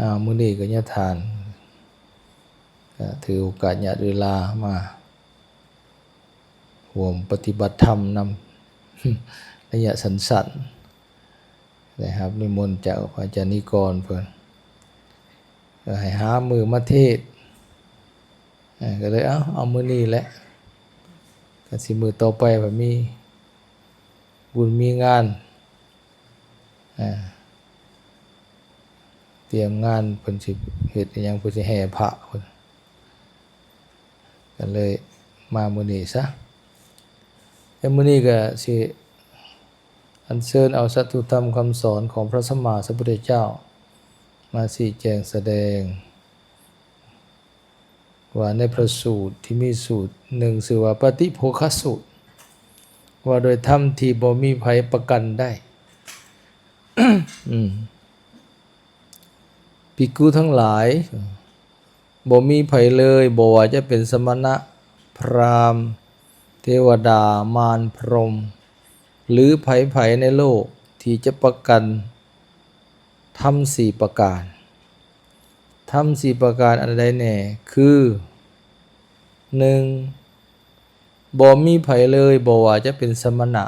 ອ້າວ ມື້ນີ້ກໍຍາທ່ານ ກໍຖືໂອກາດຍາດເວລາມາຮ່ວມປະຕິບັດທຳນຳ ໄລຍະສັ້ນໆ ໄດ້ຮັບນິມົນຈາກພະອາຈານນິກອນເພິ່ນ ກໍໃຫ້ຫາມື້ມາເທດ ເອີ ກໍເລີຍ ເອົາ ເອົາມື້ນີ້ແຫຼະ ກໍຊິມື້ຕໍ່ໄປວ່າມີບຸນມີງານ ເອີ ຕຽມງານ ເພິ່ນຊິເຮັດອີ່ຫຍັງ ເພິ່ນຊິແຫ່ພະ ເພິ່ນ ກໍເລີຍມາມື້ນີ້ຊະ ແຕ່ມື້ນີ້ກໍຊິອັນເຊີນເອົາສັດຖຸທຳຄຳສອນຂອງພະສຳມາສຳພຸດທະເຈົ້າ ມາຊີ້ແຈງສະແດງ ວ່າໃນພະສູດທີ່ມີສູດໜຶ່ງຊື່ວ່າປະຕິໂພຄະສູດ ວ່າໂດຍທຳທີ່ບໍ່ມີໃຜປະກັນໄດ້ ອືມ ພິກຂຸທັງຫຼາຍ ບໍ່ມີໃຜເລີຍ ບໍ່ວ່າຈະເປັນສະມະນະ, ພຣາມ, ເທວະດາ, ມານ, ພົມ ຫຼື ໃຜໆໃນໂລກ ທີ່ຈະປະກັນທຳສີ່ປະການ. ທຳສີ່ປະການອັນໃດແດ່? ຄື ໜຶ່ງ ບໍ່ມີໃຜເລີຍ ບໍ່ວ່າຈະເປັນສະມະນະ,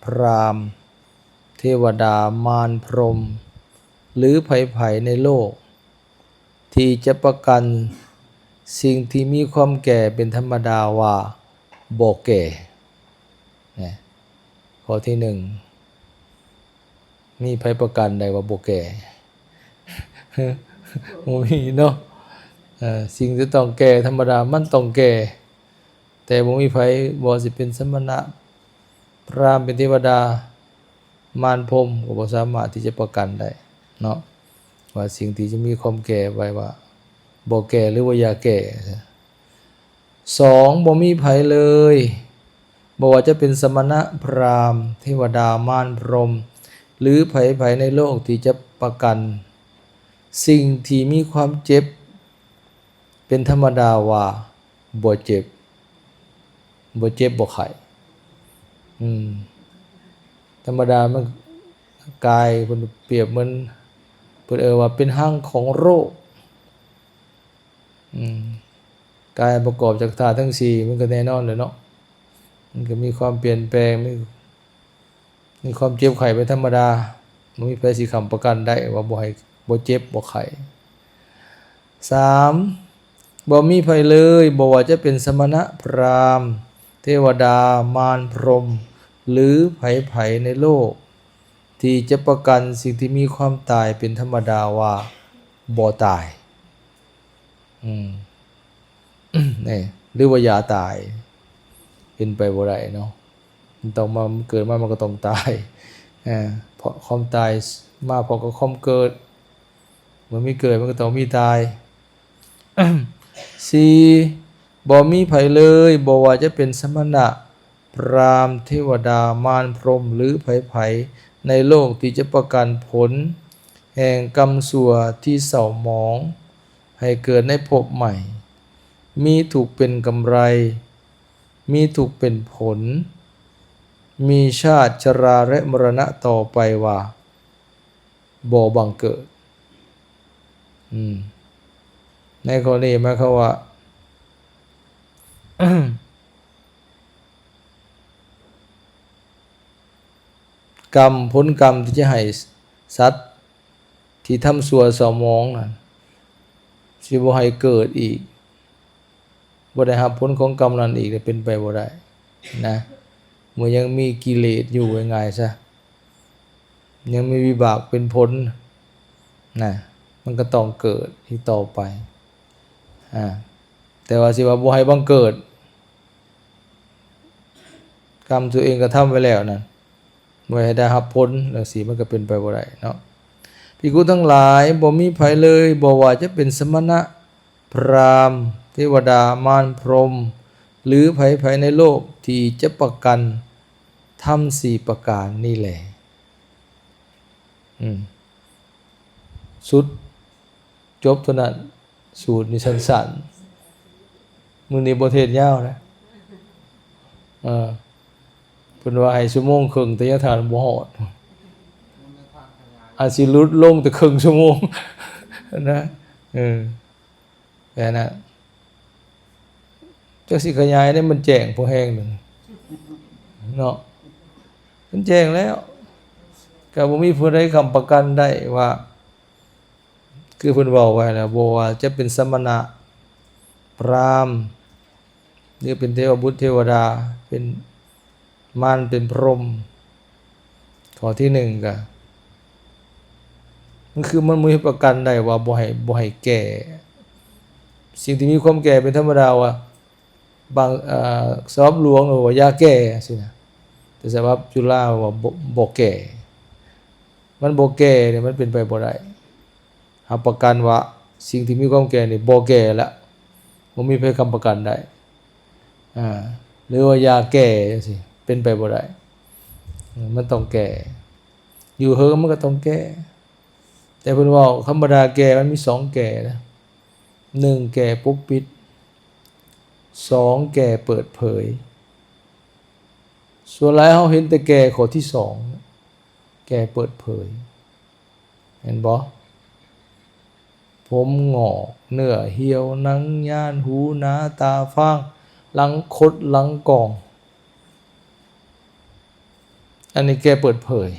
ພຣາມ, ເທວະດາ, ມານ, ພົມ ຫຼື ໃຜໆໃນໂລກ ທີ່ຈະປະກັນສິ່ງທີ່ມີຄວາມແກ່ເປັນທຳມະດາວ່າບໍ່ແກ່. ນະ ຂໍ້ທີໜຶ່ງ ມີໃຜປະກັນໄດ້ວ່າບໍ່ແກ່? ບໍ່ມີເນາະ. ເອີ ສິ່ງທີ່ຕ້ອງແກ່ທຳມະດາມັນຕ້ອງແກ່ ແຕ່ບໍ່ມີໃຜ ບໍ່ວ່າຊິເປັນສະມະນະ, ພຣາມ, ເປັນເທວະດາ, ມານ, ພົມ ກໍບໍ່ສາມາດທີ່ຈະປະກັນໄດ້ເນາະ ວ່າສິ່ງທີ່ຈະມີຄວາມແກ່ໄວ້ວ່າບໍ່ແກ່ ຫຼືວ່າຢ່າແກ່. ສອງ ບໍ່ມີໃຜເລີຍ ບໍ່ວ່າຈະເປັນສະມະນະ, ພຣາມ, ເທວະດາ, ມານ, ພົມ ຫຼື ໃຜໆໃນໂລກທີ່ຈະປະກັນສິ່ງທີ່ມີຄວາມເຈັບເປັນທຳມະດາວ່າບໍ່ເຈັບ ບໍ່ເຈັບບໍ່ໄຂ້. ອືມ ທຳມະດາມັນ ກາຍເພິ່ນປຽບເໝືອນ ເພິ່ນເອີ້ນວ່າເປັນຮັງຂອງໂລກ. ອືມ ກາຍປະກອບຈາກທາດທັງສີ່ ມັນກໍແນ່ນອນແຫຼະເນາະ ມັນກໍມີຄວາມປ່ຽນແປງ ມີ ມີຄວາມເຈັບໄຂ້ເປັນທຳມະດາ ບໍ່ມີໃຜຊິຄ້ຳປະກັນໄດ້ວ່າບໍ່ໃຫ້ ບໍ່ເຈັບບໍ່ໄຂ້. ສາມ ບໍ່ມີໃຜເລີຍ ບໍ່ວ່າຈະເປັນສະມະນະ, ພຣາມ, ເທວະດາ, ມານ, ພົມ ຫຼື ໃຜໆໃນໂລກ ທີ່ຈະປະກັນສິ່ງທີ່ມີຄວາມຕາຍເປັນທຳມະດາວ່າບໍ່ຕາຍ. ອືມ ນີ້ ຫຼືວ່າຢ່າຕາຍ ເປັນໄປບໍ່ໄດ້ເນາະ ມັນຕ້ອງມາ ເກີດມາມັນກໍຕ້ອງຕາຍ. ເອີ ເພາະຄວາມຕາຍມາພ້ອມກັບຄວາມເກີດ ເມື່ອມີເກີດມັນກໍຕ້ອງມີຕາຍ. ສີ່ ບໍ່ມີໃຜເລີຍ ບໍ່ວ່າຈະເປັນສະມະນະ, ພຣາມ, ເທວະດາ, ມານ, ພົມ ຫຼື ໃຜໆໃນໂລກທີ່ຈະປະກັນຜົນແຫ່ງກຳຊົ່ວທີ່ເສົ້າໝອງໃຫ້ເກີດໃນພົບໃໝ່, ມີທຸກເປັນກຳໄລ, ມີທຸກເປັນຜົນ, ມີຊາດ, ຊະລາ ແລະ ມໍລະນະຕໍ່ໄປວ່າ ບໍ່ບັງເກີດ. ອືມ ໃນກໍລະນີໝາຍຄວາມວ່າ ກຳ ຜົນກຳທີ່ຈະໃຫ້ສັດທີ່ທຳຊົ່ວເສົ້າໝອງນັ້ນ ຊິບໍ່ໃຫ້ເກີດອີກ ບໍ່ໄດ້ຮັບຜົນຂອງກຳນັ້ນອີກ ເປັນໄປບໍ່ໄດ້ນະ ເມື່ອຍັງມີກິເລດຢູ່ ງ່າຍໆຊະ ຍັງມີວິບາກເປັນຜົນນະ ມັນກໍຕ້ອງເກີດອີກຕໍ່ໄປ. ອາ ແຕ່ວ່າຊິວ່າບໍ່ໃຫ້ບັງເກີດ ກຳຕົວເອງກະທຳໄວ້ແລ້ວນັ້ນ ບໍ່ໃຫ້ໄດ້ຮັບຜົນ ຈັ່ງຊີ້ມັນກໍເປັນໄປບໍ່ໄດ້ເນາະ. ພິກຂຸທັງຫຼາຍ ບໍ່ມີໃຜເລີຍ ບໍ່ວ່າຈະເປັນສະມະນະ, ພຣາມ, ເທວະດາ, ມານ, ພົມ ຫຼື ໃຜໆໃນໂລກທີ່ຈະປະກັນທຳສີ່ປະການນີ້ແລ. ອືມ ສຸດ ຈົບເທົ່ານັ້ນ. ສູດນີ້ສັ້ນໆ ມື້ນີ້ບໍ່ເທດຍາວນະ ເອີ ເພິ່ນວ່າໃຫ້ຊົ່ວໂມງເຄິ່ງ ແຕ່ຍັງຖ້າບໍ່ຮອດ ອາດຊິຫຼຸດລົງແຕ່ເຄິ່ງຊົ່ວໂມງ ນະ ເອີ ແບບນັ້ນ ຈັກຊິຂະຫຍາຍໄດ້ ມັນແຈ້ງພໍແຮງໜຶ່ງເນາະ ມັນແຈ້ງແລ້ວ ກໍບໍ່ມີຜູ້ໃດຄ້ຳປະກັນໄດ້ວ່າ ຄືເພິ່ນເວົ້າໄວ້ແລ້ວ ບໍ່ວ່າຈະເປັນສະມະນະ ພຣາມ ຫຼືເປັນເທວະບຸດເທວະດາ ເປັນມານ ເປັນພົມ ຂໍ້ທີໜຶ່ງກະ ມັນຄືມັນບໍ່ມີປະກັນໄດ້ວ່າບໍ່ໃຫ້ ບໍ່ໃຫ້ແກ່ ສິ່ງທີ່ມີຄວາມແກ່ເປັນທຳມະດາວ່າ ບາງ ເອີ ສະບັບຫຼວງເອີ້ນວ່າຢ່າແກ່ ຈັ່ງຊີ້ນະ ແຕ່ສະບັບຈຸລາວ່າບໍ່ ບໍ່ແກ່ ມັນບໍ່ແກ່ນີ້ ມັນເປັນໄປບໍ່ໄດ້ ຮັບປະກັນວ່າສິ່ງທີ່ມີຄວາມແກ່ນີ້ບໍ່ແກ່ລະ ບໍ່ມີໃຜຄ້ຳປະກັນໄດ້ ອາ ຫຼືວ່າຢ່າແກ່ຈັ່ງຊີ້ ເປັນໄປບໍ່ໄດ້ ມັນຕ້ອງແກ່ ຢູ່ເຫິງມັນກໍຕ້ອງແກ່ ແຕ່ເພິ່ນເວົ້າທຳມະດາແກ່ມັນມີສອງແກ່ນະ ໜຶ່ງແກ່ປົກປິດ ສອງແກ່ເປີດເຜີຍ ສ່ວນຫຼາຍເຮົາເຫັນແຕ່ແກ່ຂໍ້ທີສອງ ແກ່ເປີດເຜີຍ ແມ່ນບໍ່? ຜົມງອກ ເນື້ອຫ່ຽວ ໜັງຍານ ຫູໜາ ຕາຟາງ ຫຼັງຄົດ ຫຼັງກອງ ອັນນີ້ແກ່ເປີດເຜີຍ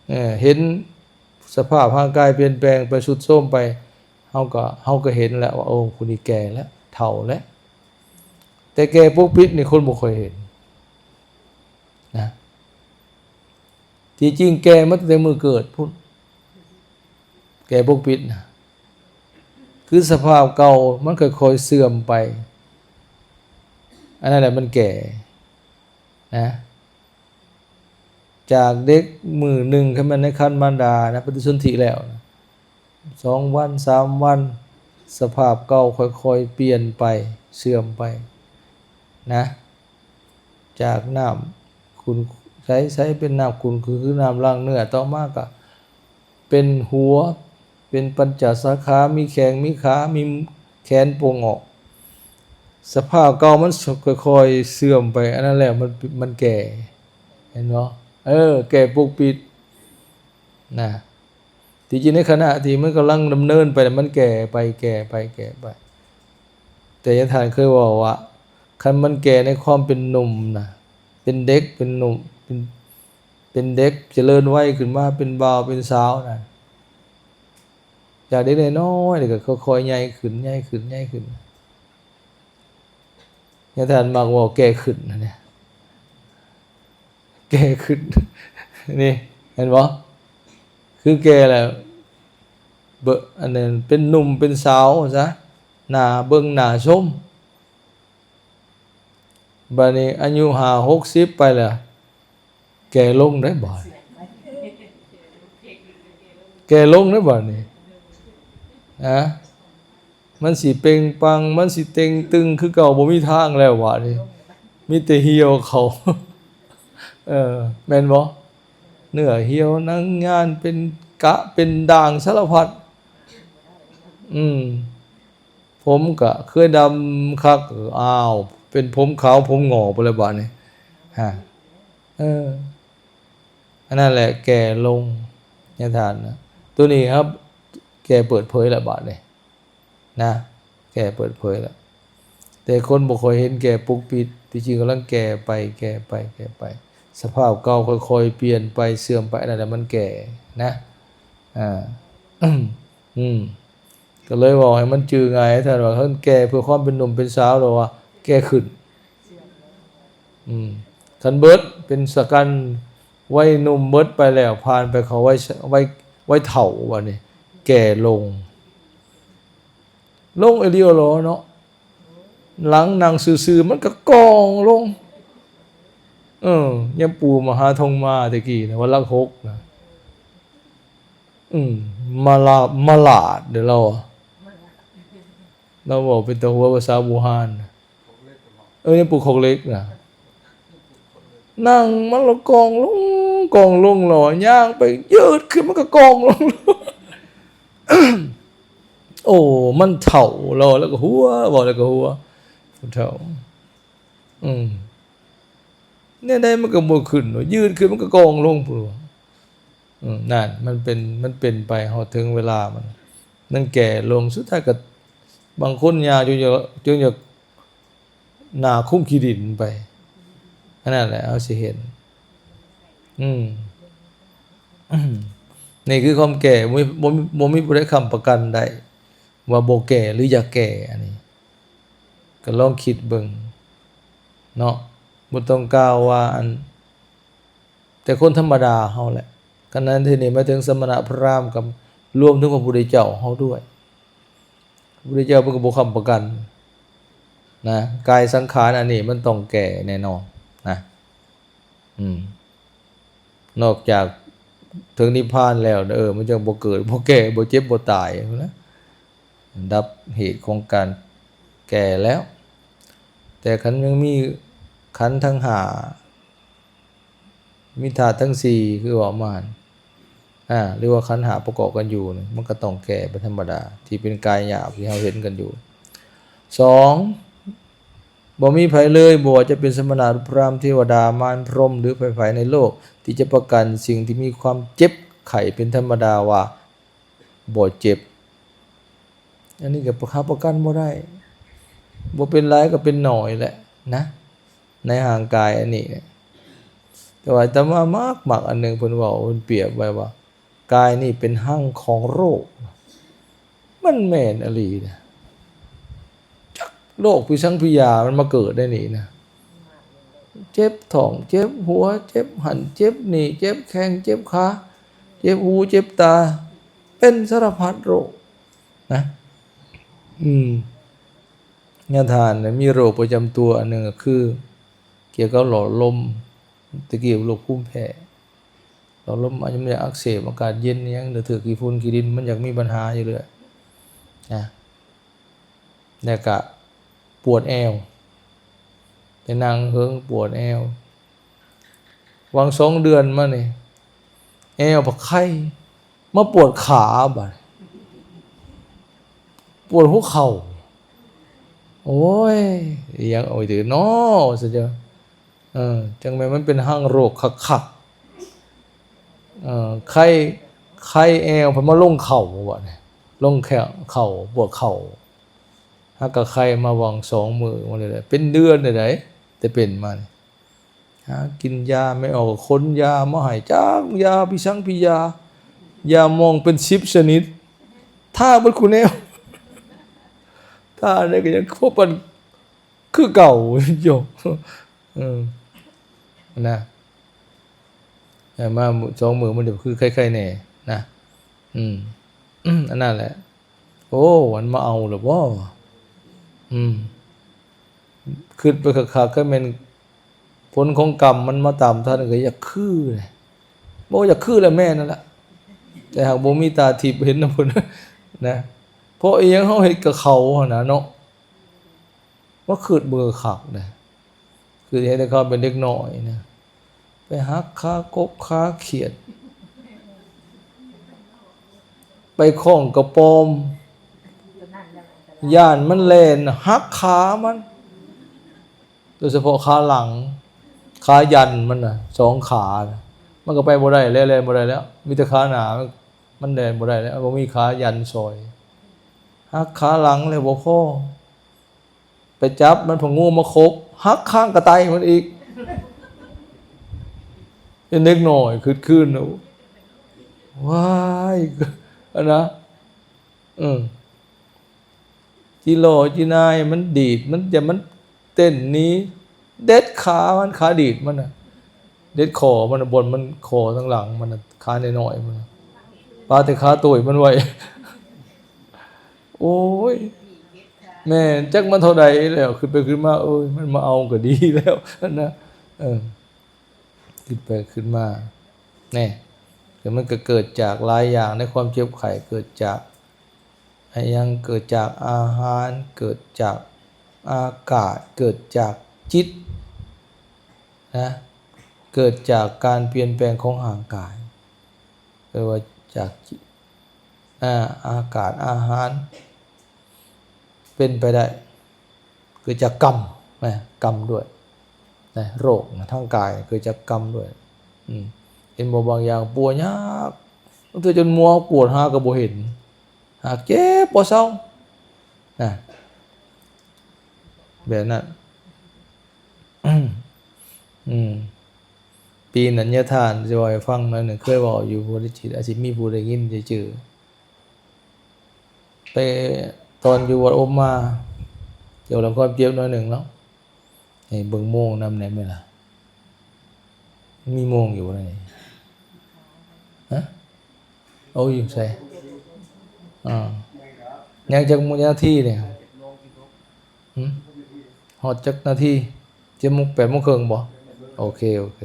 ເອີ ເຫັນສະພາບຮ່າງກາຍປ່ຽນແປງໄປ ຊຸດໂຊມໄປ ເຮົາກໍ ເຮົາກໍເຫັນແລ້ວວ່າ ໂອ້ ຜູ້ນີ້ແກ່ແລ້ວ ເຖົ້າແລ້ວ ແຕ່ແກ່ປົກປິດນີ້ຄົນບໍ່ຄ່ອຍເຫັນນະ ທີ່ຈິງແກ່ມາຕັ້ງແຕ່ມື້ເກີດພຸ້ນ ແກ່ປົກປິດນະ ຄືສະພາບເກົ່າມັນຄ່ອຍໆເສື່ອມໄປ ອັນນັ້ນແຫຼະມັນແກ່ນະ ຈາກເດັກມື້ໜຶ່ງ ຄັນແມ່ນໃນຄັນມານດານະ ປະຕິສົນທິແລ້ວນະ ສອງວັນ ສາມວັນ ສະພາບເກົ່າຄ່ອຍໆປ່ຽນໄປ ເສື່ອມໄປນະ ຈາກນ້ຳຂຸ່ນໃສໆ ເປັນນ້ຳຂຸ່ນ ຄື ຄືນ້ຳລ້າງເນື້ອ ຕໍ່ມາກໍເປັນຫົວ ເປັນປັນຈະສາຂາ ມີແຂ້ງມີຂາ ມີແຂນໂປ່ງອອກ ສະພາບເກົ່າມັນຄ່ອຍໆເສື່ອມໄປ ອັນນັ້ນແຫຼະມັນ ມັນແກ່ ເຫັນບໍ່? ເອີ ແກ່ປົກປິດນະ ທີ່ຈິງໃນຂະນະທີ່ມັນກຳລັງດຳເນີນໄປ ມັນແກ່ໄປ ແກ່ໄປ ແກ່ໄປ ແຕ່ຍາທ່ານເຄີຍເວົ້າວ່າ ຄັນມັນແກ່ໃນຄວາມເປັນໜຸ່ມນະ ເປັນເດັກ ເປັນໜຸ່ມ ເປັນ ເປັນເດັກຈະເລີນໄວຂຶ້ນມາ ເປັນບ່າວ ເປັນສາວນະ ຈາກເດັກນ້ອຍໆ ນີ້ກໍຄ່ອຍໆໃຫຍ່ຂຶ້ນ ໃຫຍ່ຂຶ້ນ ໃຫຍ່ຂຶ້ນ ຍາທ່ານມັກເວົ້າແກ່ຂຶ້ນຫັ້ນແຫຼະ ແກ່ຂຶ້ນ ນີ້ ເຫັນບໍ່? ຄືແກ່ແລ້ວ ເບິ່ງ ອັນນັ້ນ ເປັນໜຸ່ມເປັນສາວຊະ ໜ້າເບິ່ງໜ້າຊົມ ບາດນີ້ອາຍຸຫ້າຫົກສິບໄປແລ້ວ ແກ່ລົງເດ້ບາດ ແກ່ລົງເດ້ບາດນີ້ ນະ ມັນຊິເປັ່ງປັງ ມັນຊິເຕັງຕຶງຄືເກົ່າ ບໍ່ມີທາງແລ້ວບາດນີ້ ມີແຕ່ຫ່ຽວເຂົ້າ ເອີ ແມ່ນບໍ່? ເນື້ອຫ່ຽວໜັງຍານ ເປັນກະເປັນດ່າງສາລະພັດ ອືມ ຜົມກະເຄີຍດຳຄັກ ອ້າວ ເປັນຜົມຂາວຜົມງອກໄປແລ້ວບາດນີ້ ຮະ ເອີ ອັນນັ້ນແຫຼະແກ່ລົງ ຍາທ່ານນະ ໂຕນີ້ຄັບ ແກ່ເປີດເຜີຍແລ້ວບາດນີ້ ນະ ແກ່ເປີດເຜີຍແລ້ວ ແຕ່ຄົນບໍ່ຄ່ອຍເຫັນແກ່ປົກປິດ ທີ່ຈິງກຳລັງແກ່ໄປ ແກ່ໄປ ແກ່ໄປ ສະພາບເກົ່າຄ່ອຍໆປ່ຽນໄປ ເສື່ອມໄປ ອັນນັ້ນແຫຼະມັນແກ່ນະ ອ່າ ອືມ ກໍເລີຍເວົ້າໃຫ້ມັນຈື່ງ່າຍ ທ່ານວ່າ ຄັນແກ່ເພື່ອຄວາມເປັນໜຸ່ມເປັນສາວ ຫຼືວ່າແກ່ຂຶ້ນ ອືມ ຄັນເບິດເປັນສະກັນໄວໜຸ່ມເບິດໄປແລ້ວ ຜ່ານໄປເຂົ້າໄວ ໄວ ໄວເຖົ້າ ບາດນີ້ແກ່ລົງ ລົງອີ່ຫຼີເນາະ ຫຼັງນັ່ງຊື່ໆ ມັນກໍກ່ອງລົງ ເອີ ຍາປູ່ມະຫາທອງມາແຕ່ກີ້ນະ ວັດຫຼັກຫົກນະ ອືມ ມາລາ ມາລາດເດ້ລາວ ລາວເວົ້າເປັນຕາຫົວພາສາບູຮານ ເອີ ຍັງປູກຂອກເຫຼັກນະ ນັ່ງມັນລະກ່ອງລົງ ກ່ອງລົງ ລະຍ່າງໄປ ຍືດຂຶ້ນ ມັນກະກ່ອງລົງ ໂອ້ ມັນເຖົ້າ ລະ ລະກະຫົວ ເວົ້າລະກະຫົວ ຜູ້ເຖົ້າ ອືມ ແນວໃດມັນກະບໍ່ຂຶ້ນ ຍືດຂຶ້ນ ມັນກະກ່ອງລົງ ຜູ້ ອືມ ນັ້ນ ມັນເປັນ ມັນເປັນໄປຮອດເຖິງເວລາມັນ ມັນແກ່ລົງ ສຸດທ້າຍກໍບາງຄົນຍ່າງຈົນຢາກ ຈົນຢາກໜ້າຄຸມຂີ້ດິນໄປ. ອັນນັ້ນແຫຼະເຮົາຊິເຫັນ. ອືມ ນີ້ຄືຄວາມແກ່ ບໍ່ມີ ບໍ່ມີ ບໍ່ມີຜູ້ໃດຄ້ຳປະກັນໄດ້ວ່າບໍ່ແກ່ ຫຼື ຢ່າແກ່. ອັນນີ້ກໍລອງຄິດເບິ່ງເນາະ ບໍ່ຕ້ອງກ່າວວ່າອັນ ແຕ່ຄົນທຳມະດາເຮົາແຫຼະ. ຄັນນັ້ນທີ່ນີ້ໝາຍເຖິງສະມະນະພຣາມ ກັບລວມເຖິງພະພຸດທະເຈົ້າເຮົາດ້ວຍ. ພະພຸດທະເຈົ້າເພິ່ນກໍບໍ່ຄ້ຳປະກັນນະ ກາຍສັງຂານອັນນີ້ມັນຕ້ອງແກ່ແນ່ນອນນະ. ອືມ ນອກຈາກເຖິງນິບພານແລ້ວ ເອີ ມັນຈັ່ງບໍ່ເກີດ ບໍ່ແກ່ ບໍ່ເຈັບ ບໍ່ຕາຍນະ ດັບເຫດຂອງການແກ່ແລ້ວ. ແຕ່ຄັນຍັງມີຂັນທັງຫ້າ ມີທາດທັງສີ່ ຄືເວົ້າມາຫັ້ນ ອາ ຫຼືວ່າຂັນຫ້າປະກອບກັນຢູ່ນີ້ ມັນກໍຕ້ອງແກ່ເປັນທຳມະດາ ທີ່ເປັນກາຍຫຍາບທີ່ເຮົາເຫັນກັນຢູ່. ສອງ ບໍ່ມີໃຜເລີຍ ບໍ່ວ່າຈະເປັນສະມະນະ ຫຼື ພຣາມ ເທວະດາ ມານ ພົມ ຫຼື ໃຜໆໃນໂລກ ທີ່ຈະປະກັນສິ່ງທີ່ມີຄວາມເຈັບໄຂ້ເປັນທຳມະດາວ່າບໍ່ເຈັບ. ອັນນີ້ກໍຮັບປະກັນບໍ່ໄດ້ ບໍ່ເປັນຫຼາຍກໍເປັນໜ້ອຍແຫຼະນະ ໃນຮ່າງກາຍອັນນີ້. ແຕ່ວ່າອາດຕະມາມັກ ມັກອັນໜຶ່ງ ເພິ່ນເວົ້າ ເພິ່ນປຽບໄວ້ວ່າ ກາຍນີ້ເປັນຮັງຂອງໂລກ. ມັນແມ່ນອີ່ຫຼີນະ ຈັກໂລກພິສັງພິຢາມັນມາເກີດໃນນີ້ນະ ເຈັບທ້ອງ ເຈັບຫົວ ເຈັບຫັ້ນ ເຈັບນີ້ ເຈັບແຂ້ງ ເຈັບຂາ ເຈັບຫູ ເຈັບຕາ ເປັນສາລະພັດໂລກນະ. ອືມ ຍາທ່ານມີໂລກປະຈຳຕົວອັນໜຶ່ງ ກໍຄືກ່ຽວກັບຫຼອດລົມ ແຕ່ກີ້ໂລກພູມແພ້ ຫຼອດລົມອາດຈະມີອັກເສບ ອາກາດເຢັນ ອີ່ຫຍັງ ຫຼື ຖືກຂີ້ຝຸ່ນຂີ້ດິນ ມັນຢາກມີບັນຫາຢູ່ເລື້ອຍນະ. ແລ້ວກະປວດແອວ ໄປນັ່ງເຫິງປວດແອວ. ຫວ່າງສອງເດືອນມານີ້ ແອວພັດໄຄ ມາປວດຂາບາດ ປວດຫົວເຂົ່າ. ໂອ້ຍ ອີ່ຫຍັງ ໂອ້ຍ ເດີນໍ ວ່າຊັ້ນເຈົ້າ. ເອີ ຈັ່ງແມ່ນມັນເປັນຮັງໂລກຄັກໆ. ເອີ ໄຄ ໄຄແອວ ເພິ່ນມາລົງເຂົ່າບາດນີ້ ລົງແຂ້ງເຂົ່າ ປວດເຂົ່າ. ຫາກະໄຄມາຫວ່າງສອງມື້ມານີ້ແຫຼະ ເປັນເດືອນແລ້ວໃດ ແຕ່ເປັນມານີ້. ຫາກິນຢາ ແມ່ອອກກໍຂົນຢາມາໃຫ້ ຈັກຢາພິສັງພິຢາ ຢາໝອງເປັນສິບຊະນິດ ທາເບິດຄູ່ແນວ ທາໄດ້ກໍຍັງຄົວປັນຄືເກົ່າຢູ່. ເອີ ນະ ແຕ່ມາສອງມື້ມັນກໍຄືໄຄໆແດ່ນະ. ອືມ ອັນນັ້ນແຫຼະ. ໂອ້ ມັນມາເອົາແລ້ວບໍ່? ອືມ ຄິດໄປຄັກໆ ຄັນແມ່ນຜົນຂອງກຳມັນມາຕາມທັນ ກໍຢາກຄືເດ ບໍ່ຢາກຄືແຫຼະ ແມ່ນນັ້ນລະ ແຕ່ຫາກບໍ່ມີຕາທິບເຫັນນຳເພິ່ນນະ. ເພາະອີ່ຫຍັງ ເຮົາເຮັດກັບເຂົາຫັ້ນນະເນາະ. ມາຄິດເບິ່ງຄັກເດ້ ຄືເຮັດໃຫ້ເຂົາເປັນເດັກນ້ອຍນະ ໄປຫັກຂາກົບຂາຂຽດ ໄປຄ້ອງກະປອມ ຢ້ານມັນແລ່ນຫັກຂາມັນ ໂດຍສະເພາະຂາຫຼັງ ຂາຢັນມັນນະ ສອງຂານະ ມັນກໍໄປບໍ່ໄດ້ແລ້ວ ແລ່ນບໍ່ໄດ້ແລ້ວ ມີແຕ່ຂາໜ້າ ມັນແລ່ນບໍ່ໄດ້ແລ້ວ ບໍ່ມີຂາຢັນຊ່ອຍ ຫັກຂາຫຼັງແລ້ວບໍ່ພໍ ໄປຈັບມັນ ພະງູມາຄົບ ຫັກຄາງກະໄຕມັນອີກ. ເປັນເດັກນ້ອຍຄຶດຄື້ນ ວ້າຍ ອັນນະ ເອີ ຈີຫຼໍຈີນາຍມັນດີດ ມັນ ຢ່າມັນເຕັ້ນໜີ ເດັດຂາມັນ ຂາດີດມັນນະ ເດັດຂໍ້ມັນນະ ບ່ອນມັນ ຂໍ້ທາງຫຼັງມັນນະ ຂານ້ອຍໆມັນນະ ປາແຕ່ຂາໂຕ້ຍມັນໄວ້. ໂອ້ຍ ແມ່ນ ຈັກມັນເທົ່າໃດແລ້ວ ຄິດໄປຄິດມາ ໂອ້ຍ ມັນມາເອົາກໍດີແລ້ວນະ. ເອີ ຄິດໄປຄິດມາ ແນ່ ແຕ່ມັນກໍເກີດຈາກຫຼາຍຢ່າງໃນຄວາມເຈັບໄຂ້ ເກີດຈາກ ອາ ຫຍັງ ເກີດຈາກອາຫານ ເກີດຈາກອາກາດ ເກີດຈາກຈິດນະ ເກີດຈາກການປ່ຽນແປງຂອງຮ່າງກາຍ ເອີ້ນວ່າຈາກຈິດ ອາ ອາກາດ ອາຫານ ເປັນໄປໄດ້ ເກີດຈາກກຳນະ ກຳດ້ວຍນະ ໂລກນະ ທາງກາຍເກີດຈາກກຳດ້ວຍ ອືມ ເຫັນບໍ່? ບາງຢ່າງປົວຍາກ ບາງເທື່ອຈົນມົວກວດຫາກໍບໍ່ເຫັນ ຫາກເຈັບບໍ່ເຊົານະ ແບບນັ້ນ. ອືມ ປີນັ້ນຍາທ່ານ ຊິເວົ້າໃຫ້ຟັງໜ້ອຍໜຶ່ງ ເຄີຍເວົ້າຢູ່ ບໍ່ໄດ້ຈິດ ອາດຊິມີຜູ້ໄດ້ຍິນໄດ້ຈື່ ໄປຕອນຢູ່ວັດອົບມາ ກ່ຽວເລື່ອງຄວາມເຈັບໜ້ອຍໜຶ່ງເນາະ. ໃຫ້ເບິ່ງໂມງນຳແດ່ແມ່ນລະ? ມີໂມງຢູ່ບໍ່ນີ້? ຮະ? ໂອ້ ຢູ່ໃສ? ອ່າ ຍັງຈັກນາທີນີ້? ຫຶ? ຮອດຈັກນາທີ? ເຈັດໂມງ ແປດໂມງເຄິ່ງບໍ່? ໂອເຄ ໂອເຄ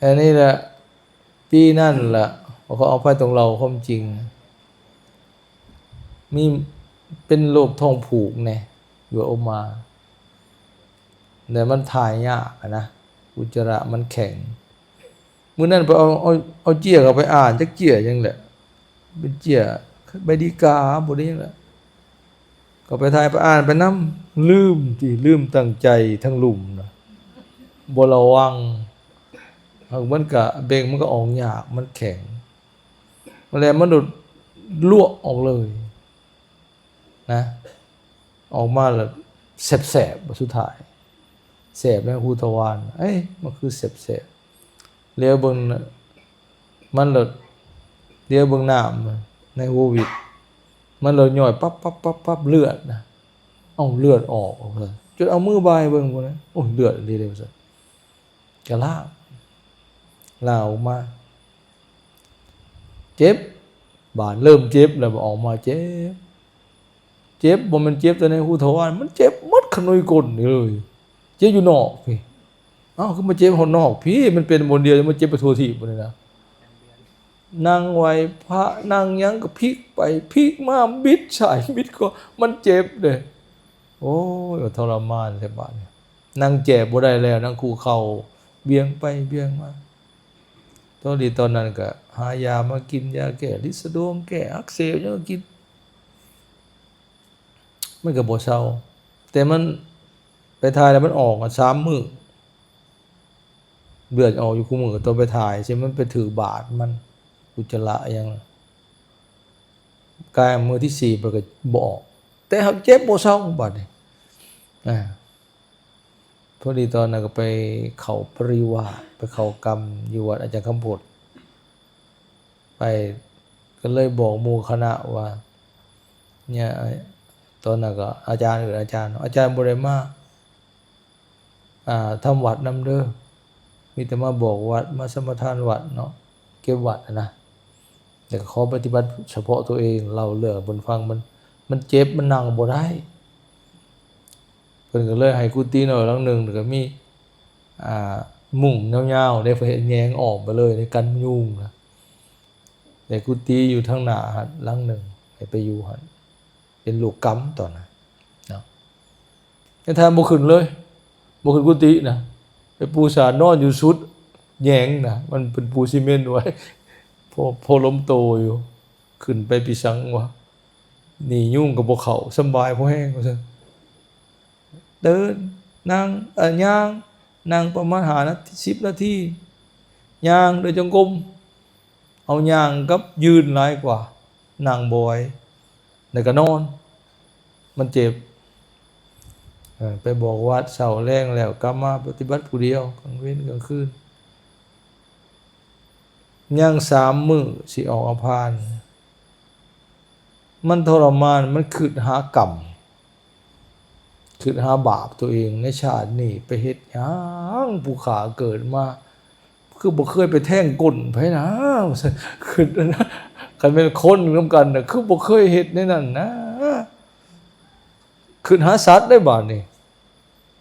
ອັນນີ້ລະ ປີນັ້ນລະ ຂໍອະໄພ ຕ້ອງເລົ່າຄວາມຈິງ ມີເປັນໂລກທ້ອງຜູກແດ່ ຢູ່ອົບມາ ແລ້ວມັນຖ່າຍຍາກຫັ້ນນະ ອຸດຈະລະມັນແຂງ. ມື້ນັ້ນໄປເອົາ ເອົາ ເອົາເຈ້ຍເຂົ້າໄປອ່ານ ຈັກເຈ້ຍຫຍັງແຫຼະ ເປັນເຈ້ຍໃບດີກາ ບໍ່ໄດ້ຫຍັງແຫຼະ ກໍໄປຖ່າຍໄປອ່ານໄປນຳ ລືມຕິ ລືມຕັ້ງໃຈທັງລຸ່ມນະ ບໍ່ລະວັງ ມັນກະເບັ່ງ ມັນກະອອກຍາກ ມັນແຂງ ແລ້ວມັນໂດດລວກອອກເລີຍນະ ອອກມາແລ້ວແສບໆ ບາດສຸດທ້າຍ ແສບໃນຮູທະວານ ເອີຍ ມັນຄືແສບໆ ຫຼຽວເບິ່ງ ມັນລະ ຫຼຽວເບິ່ງນ້ຳໃນຮູວິດ ມັນລະຍ້ອຍປັບໆໆໆ ເລືອດນະ ເອົ້າ ເລືອດອອກ ຈົນເອົາມືບາຍເບິ່ງພຸ້ນນະ ໂອ້ຍ ເລືອດອີ່ຫຼີເດ້ ວ່າຊັ້ນ ກະລ້າງ ລ້າງອອກມາ ເຈັບ ບາດເລີ່ມເຈັບແລ້ວ ອອກມາເຈັບ ເຈັບ ບໍ່ແມ່ນເຈັບແຕ່ໃນຮູທະວານ ມັນເຈັບໝົດຂະໜຸຍກົ້ນນີ້ເລີຍ ເຈັບຢູ່ນອກພີ້. ເອົ້າ ຄືມາເຈັບຮອດນອກພີ້ ມັນເປັນບ່ອນດຽວ ມາເຈັບໄປທົ່ວທີບບັດນີ້ນະ ນັ່ງໄຫວ້ພະ ນັ່ງຫຍັງກໍພິກໄປພິກມາ ບິດຊ້າຍບິດຂວາ ມັນເຈັບເດ້. ໂອ້ຍ ກໍທໍລະມານແທ້ບາດນີ້ ນັ່ງແຈບໍ່ໄດ້ແລ້ວ ນັ່ງຄຸເຂົ່າ ບຽງໄປບຽງມາ. ພໍດີຕອນນັ້ນກໍຫາຢາມາກິນ ຢາແກ້ລິດສະດວງ ແກ້ອັກເສບ ຫຍັງກໍກິນ ມັນກໍບໍ່ເຊົາ ແຕ່ມັນໄປຖ່າຍແລ້ວມັນອອກສາມມື້ ເລືອດອອກຢູ່ຄູ່ມື້ ຕອນໄປຖ່າຍ ຊິມັນໄປຖືກບາດມັນ ອຸດຈະລະຫຍັງ ກາຍມື້ທີສີ່ ມັນກໍບໍ່ອອກ ແຕ່ຫາກເຈັບບໍ່ເຊົາບາດນີ້ ອາ ພໍດີຕອນນັ້ນກໍໄປເຂົ້າປະລິວາດ ໄປເຂົ້າກຳຢູ່ວັດອາຈານຄຳພົດ ໄປ ກໍເລີຍບອກໝູ່ຄະນະວ່າ ເນຍ ຕອນນັ້ນກໍອາຈານ ເອີ້ນອາຈານເນາະ ອາຈານບໍ່ໄດ້ມາ ອ່າ ທຳວັດນຳເດີ ມີແຕ່ມາບອກວັດ ມາສະມາທານວັດເນາະ ເກັບວັດຫັ້ນນະ ແລ້ວກໍຂໍປະຕິບັດສະເພາະຕົວເອງ ເລົ່າເລື່ອງໃຫ້ເພິ່ນຟັງ ມັນ ມັນເຈັບ ມັນນັ່ງບໍ່ໄດ້. ເພິ່ນກໍເລີຍໃຫ້ກຸຕິນ້ອຍຫຼັງໜຶ່ງ ແລ້ວກໍມີ ອ່າ ມຸ້ງຍາວໆເດ້ ເພິ່ນເຮັດແຍງອ້ອມໄປເລີຍ ໃນກັນຍຸງນະ ແຕ່ກຸຕິຢູ່ທາງໜ້າຫັ້ນຫຼັງໜຶ່ງ ໃຫ້ໄປຢູ່ຫັ້ນ ເປັນລູກກຳຕອນນັ້ນເນາະ ແຕ່ທ່ານບໍ່ຂຶ້ນເລີຍ ບໍ່ຂຶ້ນກຸຕິນະ ໄປປູສານອນຢູ່ສຸດແຍງນະ ມັນເປັນປູຊີເມັນໄວ້ ພໍ ພໍລົມໂຕຢູ່ ຂຶ້ນໄປປີສັງວະ ໜີຍຸງກໍບໍ່ເຂົ້າ ສຳບາຍພໍແຮງວ່າຊັ້ນ ເດີນ ນັ່ງ ເອີ ຍ່າງ ນັ່ງປະມານຫ້ານາທີ ສິບນາທີ ຍ່າງເດີນຈົງກົມ ເອົາຍ່າງກັບຢືນຫຼາຍກວ່າ ນັ່ງບໍ່ໄຫວ ແລ້ວກໍນອນ ມັນເຈັບ ເອີ ໄປບອກວັດເຊົ້າແລງແລ້ວ ກັບມາປະຕິບັດຜູ້ດຽວ ກາງເວັນກາງຄືນ ຍັງສາມມື້ຊິອອກອາພານ ມັນທໍລະມານ ມັນຄິດຫາກຳ ຄິດຫາບາບຕົວເອງ ໃນຊາດນີ້ໄປເຮັດຫຍັງ ຜູ້ຂ້າເກີດມາ ຄືບໍ່ເຄີຍໄປແທງກົ້ນໃຜນະ ຄິດນະ ຄັນແມ່ນຄົນນຳກັນນະ ຄືບໍ່ເຄີຍເຮັດແນວນັ້ນນະ ຄິດຫາສັດໄດ໋ບາດນີ້.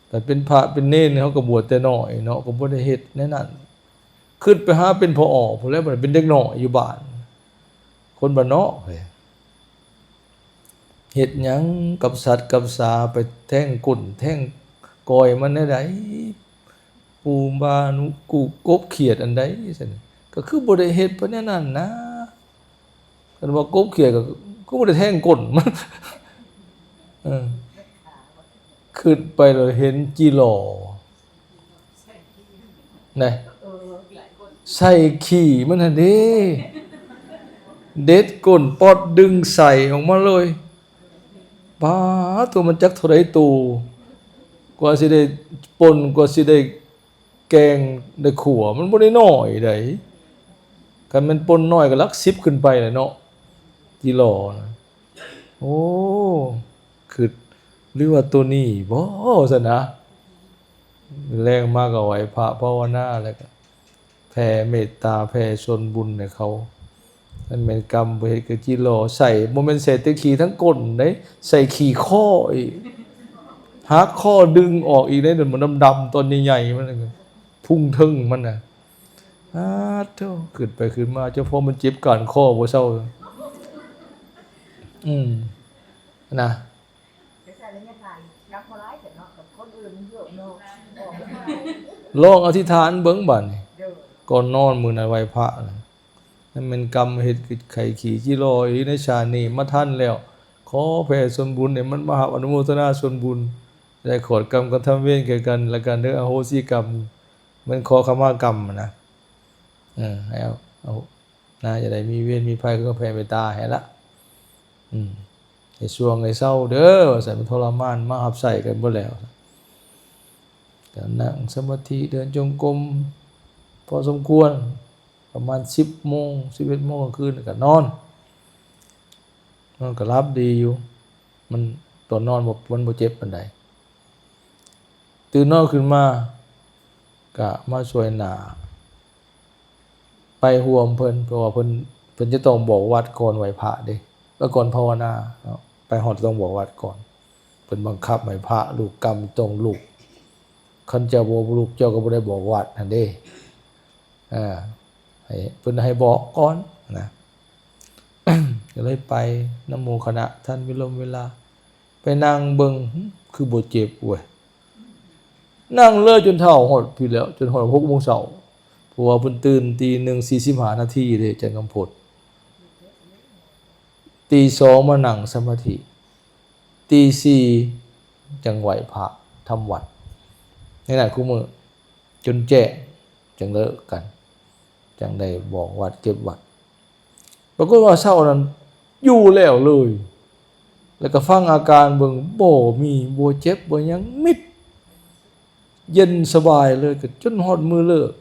ແຕ່ເປັນພະເປັນເນນ ເຮົາກໍບວດແຕ່ນ້ອຍເນາະ ກໍບໍ່ໄດ້ເຮັດແນວນັ້ນ ຄິດໄປຫາເປັນພໍ່ອໍພຸ້ນແຫຼະ ບັດເປັນເດັກນ້ອຍຢູ່ບ້ານ ຄົນບ້ານນອກເດ້ ເຮັດຫຍັງກັບສັດກັບສາ ໄປແທງກົ້ນແທງກ້ອຍມັນແນວໃດ ປູບານຸກຸ ກົບຂຽດອັນໃດ ຊັ້ນ ກໍຄືບໍ່ໄດ້ເຮັດເພິ່ນແນວນັ້ນນະ ຄັນວ່າກົບຂຽດກໍຄືບໍ່ໄດ້ແທງກົ້ນມັນ ເອີ ຄິດໄປແລ້ວເຫັນຈີຫຼໍ່ ນະ ເອີ ຫຼາຍຄົນ ໃສ່ຂີ້ມັນຫັ້ນເດ້ ເດັດກົ້ນປອດດຶງໄສ້ອອກມາເລີຍ. ປາໂຕ ມັນຈັກເທົ່າໃດໂຕ ກວ່າຊິໄດ້ປົ່ນ ກວ່າຊິໄດ້ແກງໄດ້ຂົ້ວ ມັນບໍ່ໄດ້ນ້ອຍໃດ. ຄັນແມ່ນປົ່ນນ້ອຍກໍຫຼັກສິບຂຶ້ນໄປແຫຼະເນາະ ຈີລໍນະ. ໂອ້ ຄຶດ ຫຼືວ່າໂຕນີ້ບໍ ວ່າຊັ້ນນະ. ແລງມາກໍໄຫວ້ພະພາວະນາ ແລ້ວກໍແຜ່ເມດຕາ ແຜ່ສ່ວນບຸນໃຫ້ເຂົາ. ອັນແມ່ນກຳບໍ່ເຮັດກໍຈີລໍໃສ່ ບໍ່ແມ່ນໃສ່ແຕ່ຂີ້ທັງກົ້ນເດ້ ໃສ່ຂີ້ຄໍອີກ ຫັກຄໍດຶງອອກອີກເດ້ ມັນດຳໆ ຕອນໃຫຍ່ໆ ມັນພຸງເທິງມັນນະ. ອາໂທ້ ຄຶດໄປຄຶດມາ ເຈົ້າພໍ່ມັນເຈັບກ້ານຄໍບໍ່ເຊົາ ອືມ ນະ. ແຕ່ໃສ່ໄລຍະທານ ກັບບໍ່ຫຼາຍແທ້ເນາະ ກັບຄົນອື່ນເນາະ ລອງອະທິຖານເບິ່ງບາດນີ້ ກ່ອນນອນມື້ນັ້ນໄຫວ້ພະນະ. ນັ້ນແມ່ນກຳເຮັດໄຂ້ຂີ້ຈີລໍອີກ ໃນຊາດນີ້ມາທັນແລ້ວ ຂໍແຜ່ສ່ວນບຸນໃຫ້ມັນມາຮັບອະນຸໂມທະນາສ່ວນບຸນ ໄດ້ຂອດກຳກັບທຳເວນແກ່ກັນແລະກັນເດີ ອະໂຫສິກຳ ແມ່ນຂໍຂະມາກຳນະ. ເອີ ໃຫ້ເອົາ ເອົາ ນະ ຢ່າໄດ້ມີເວນມີໄພ ຄືແຜ່ເມດຕາໃຫ້ລະ ອືມ ໃຫ້ຊ່ວງໃຫ້ເຊົາເດີ ວ່າຊັ້ນ ມັນທໍລະມານ ມາຮັບໃຊ້ກັນເບິດແລ້ວ. ກໍນັ່ງສະມາທິ ເດີນຈົງກົມພໍສົມຄວນ ປະມານສິບໂມງ ສິບເອັດໂມງກາງຄືນກໍນອນ ນອນກໍຫຼັບດີຢູ່ ມັນ ຕອນນອນບໍ່ ມັນບໍ່ເຈັບປານໃດ. ຕື່ນນອນຂຶ້ນມາກະມາຊ່ວຍໜ້າ ໄປຮ່ວມເພິ່ນ ເພາະວ່າເພິ່ນ ເພິ່ນຈະຕ້ອງບອກວັດກ່ອນໄຫວ້ພະເດ້ ແລ້ວກ່ອນພາວະນາເນາະ ໄປຮອດຕ້ອງບອກວັດກ່ອນ. ເພິ່ນບັງຄັບໃຫ້ພະລູກກຳຕ້ອງລຸກ ຄັນເຈົ້າບໍ່ລຸກ ເຈົ້າກໍບໍ່ໄດ້ບອກວັດຫັ້ນເດ້. ເອີ ໃຫ້ ເພິ່ນໃຫ້ບອກກ່ອນນະ ກໍເລີຍໄປນຳໝູ່ຄະນະ ທັນເວລົມເວລາ ໄປນັ່ງເບິ່ງ ຫຶ ຄືບໍ່ເຈັບເວີຍ. ນັ່ງເລີຍຈົນເທົ່າຮອດພີ້ແລ້ວ ຈົນຮອດຫົກໂມງເຊົ້າ ເພາະວ່າເພິ່ນຕື່ນຕີໜຶ່ງສີ່ສິບຫ້ານາທີເດ້ ອາຈານກຳພົດ. ຕີສອງມານັ່ງສະມາທິ ຕີສີ່ຈັ່ງໄຫວ້ພະທຳວັດ ໃນນັ້ນຄູ່ມື້ ຈົນແຈ້ງ ຈັ່ງເລີກກັນ ຈັ່ງໄດ້ບອກວັດເກັບວັດ. ປາກົດວ່າເຊົ້ານັ້ນຢູ່ແລ້ວເລີຍ ແລ້ວກໍຟັງອາການເບິ່ງ ບໍ່ມີ ບໍ່ເຈັບ ບໍ່ຫຍັງ ມິດ ເຢັນສະບາຍເລີຍ ກໍຈົນຮອດມື້ເລີກ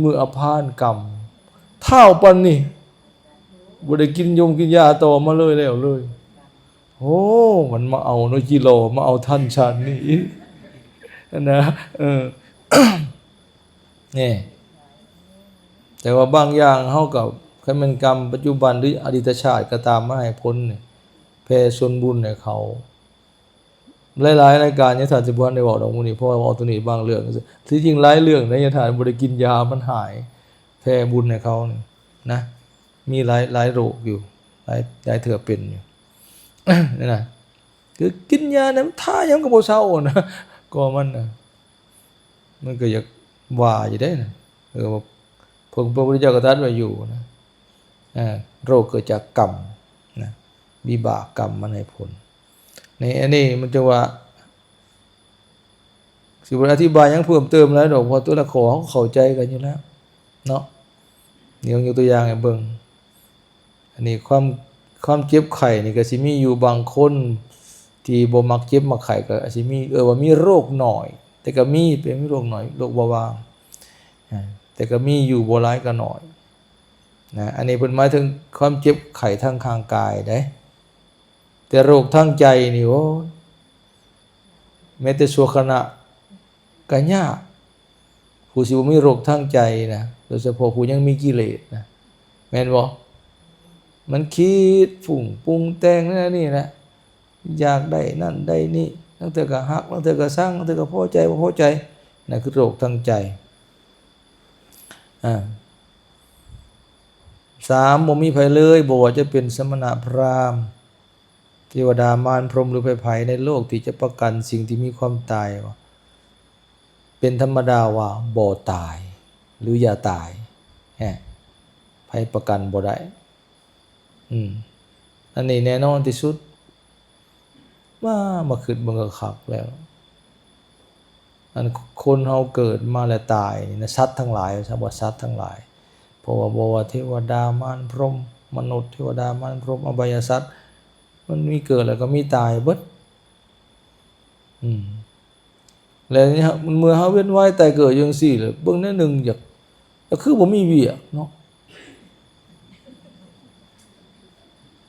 ມື້ອະພານກຳ ທ້າວປານນີ້ ບໍ່ໄດ້ກິນຢົງກິນຢາຕໍ່ມາເລີຍ ແລ້ວເລີຍ. ໂອ້ ມັນມາເອົາເນາະ ຈີລໍ ມາເອົາທັນຊາດນີ້ອີກນະ. ເອີ ແນ່ ແຕ່ວ່າບາງຢ່າງເຮົາກໍ ຄັນແມ່ນກຳປັດຈຸບັນ ຫຼື ອະດີດຕະຊາດກໍຕາມ ມາໃຫ້ຜົນນີ້ ແຜ່ສ່ວນບຸນໃຫ້ເຂົາ. ຫຼາຍໆລາຍການ ຍາທ່ານຊິບໍ່ທັນໄດ້ເວົ້າດອກມື້ນີ້ ເພາະວ່າເວົ້າຕົວນີ້ບາງເລື່ອງ. ທີ່ຈິງຫຼາຍເລື່ອງໃດ ຍາທ່ານບໍ່ໄດ້ກິນຢາ ມັນຫາຍ ແຜ່ບຸນໃຫ້ເຂົານີ້ນະ. ມີຫຼາຍ ຫຼາຍໂລກຢູ່ ຫຼາຍ ຫຼາຍເທື່ອເປັນຢູ່ ນັ້ນນະ. ຄືກິນຢານຳ ທ່າຫຍັງກໍບໍ່ເຊົານະ ກໍມັນນະ ມັນກໍຢາກວ່າຢູ່ເດ້ນະ. ເອີ ພວກພະພຸດທະເຈົ້າກໍຕັດໄວ້ຢູ່ນະ ເອີ ໂລກເກີດຈາກກຳນະ ວິບາກກຳມັນໃຫ້ຜົນ. ນີ້ ອັນນີ້ມັນຈະວ່າ ຊິບໍ່ໄດ້ອະທິບາຍຫຍັງເພີ່ມເຕີມຫຼາຍດອກ ເພາະແຕ່ລະຂໍ້ເຮົາເຂົ້າໃຈກັນຢູ່ແລ້ວເນາະ. ນີ້ ຍົກຕົວຢ່າງໃຫ້ເບິ່ງ ອັນນີ້ຄວາມ ຄວາມເຈັບໄຂ້ນີ້ກໍຊິມີຢູ່ ບາງຄົນທີ່ບໍ່ມັກເຈັບມັກໄຂ້ກໍອາດຊິມີ ເອີ້ນວ່າມີໂລກນ້ອຍ ແຕ່ກໍມີ ເປັນມີໂລກນ້ອຍ ໂລກເບົາບາງ ອາ ແຕ່ກໍມີຢູ່ ບໍ່ຫຼາຍກໍໜ້ອຍນະ. ອັນນີ້ເພິ່ນໝາຍເຖິງຄວາມເຈັບໄຂ້ທາງຮ່າງກາຍເດ້ ແຕ່ໂລກທາງໃຈນີ້ ໂອ້ຍ ແມ້ແຕ່ຊົ່ວຂະນະກໍຍາກ. ຜູ້ຊິບໍ່ມີໂລກທາງໃຈນະ ໂດຍສະເພາະຜູ້ຍັງມີກິເລດນະ ແມ່ນບໍ່? ມັນຄິດປຸງປຸງແຕ່ງນັ້ນນີ້ນະ ຢາກໄດ້ນັ້ນໄດ້ນີ້ ລາງເທື່ອກໍຮັກ ລາງເທື່ອກໍຊັງ ລາງເທື່ອກໍພໍໃຈ ບໍ່ພໍໃຈ ນັ້ນຄືໂລກທາງໃຈ. ອາ ສາມ ບໍ່ມີໃຜເລີຍ ບໍ່ວ່າຈະເປັນສະມະນະ ພຣາມ ເທວະດາ ມານ ພົມ ຫຼື ໃຜໆໃນໂລກທີ່ຈະປະກັນສິ່ງທີ່ມີຄວາມຕາຍວ່າ ເປັນທຳມະດາວ່າບໍ່ຕາຍ ຫຼື ຢ່າຕາຍ ແຮະ ໃຜປະກັນບໍ່ໄດ້. ອືມ ອັນນີ້ແນ່ນອນທີ່ສຸດ. ມາ ມາຄິດເບິ່ງຄັກໆແລ້ວ ອັນຄົນເຮົາເກີດມາແລ້ວຕາຍນີ້ນະ ສັດທັງຫຼາຍ ວ່າຊັ້ນ ວ່າສັດທັງຫຼາຍ ເພາະວ່າບໍ່ວ່າເທວະດາ ມານ ພົມ ມະນຸດ ເທວະດາ ມານ ພົມ ອະບາຍສັດ ມັນມີເກີດແລ້ວກໍມີຕາຍເບິດ. ອືມ ແລ້ວນີ້ເຮົາ ເມື່ອເຮົາວຽນວ່າຍຕາຍເກີດຢູ່ຈັ່ງຊີ້ແຫຼະ ເບິ່ງແນວໜຶ່ງຢາກ ກໍຄືບໍ່ມີວຽກເນາະ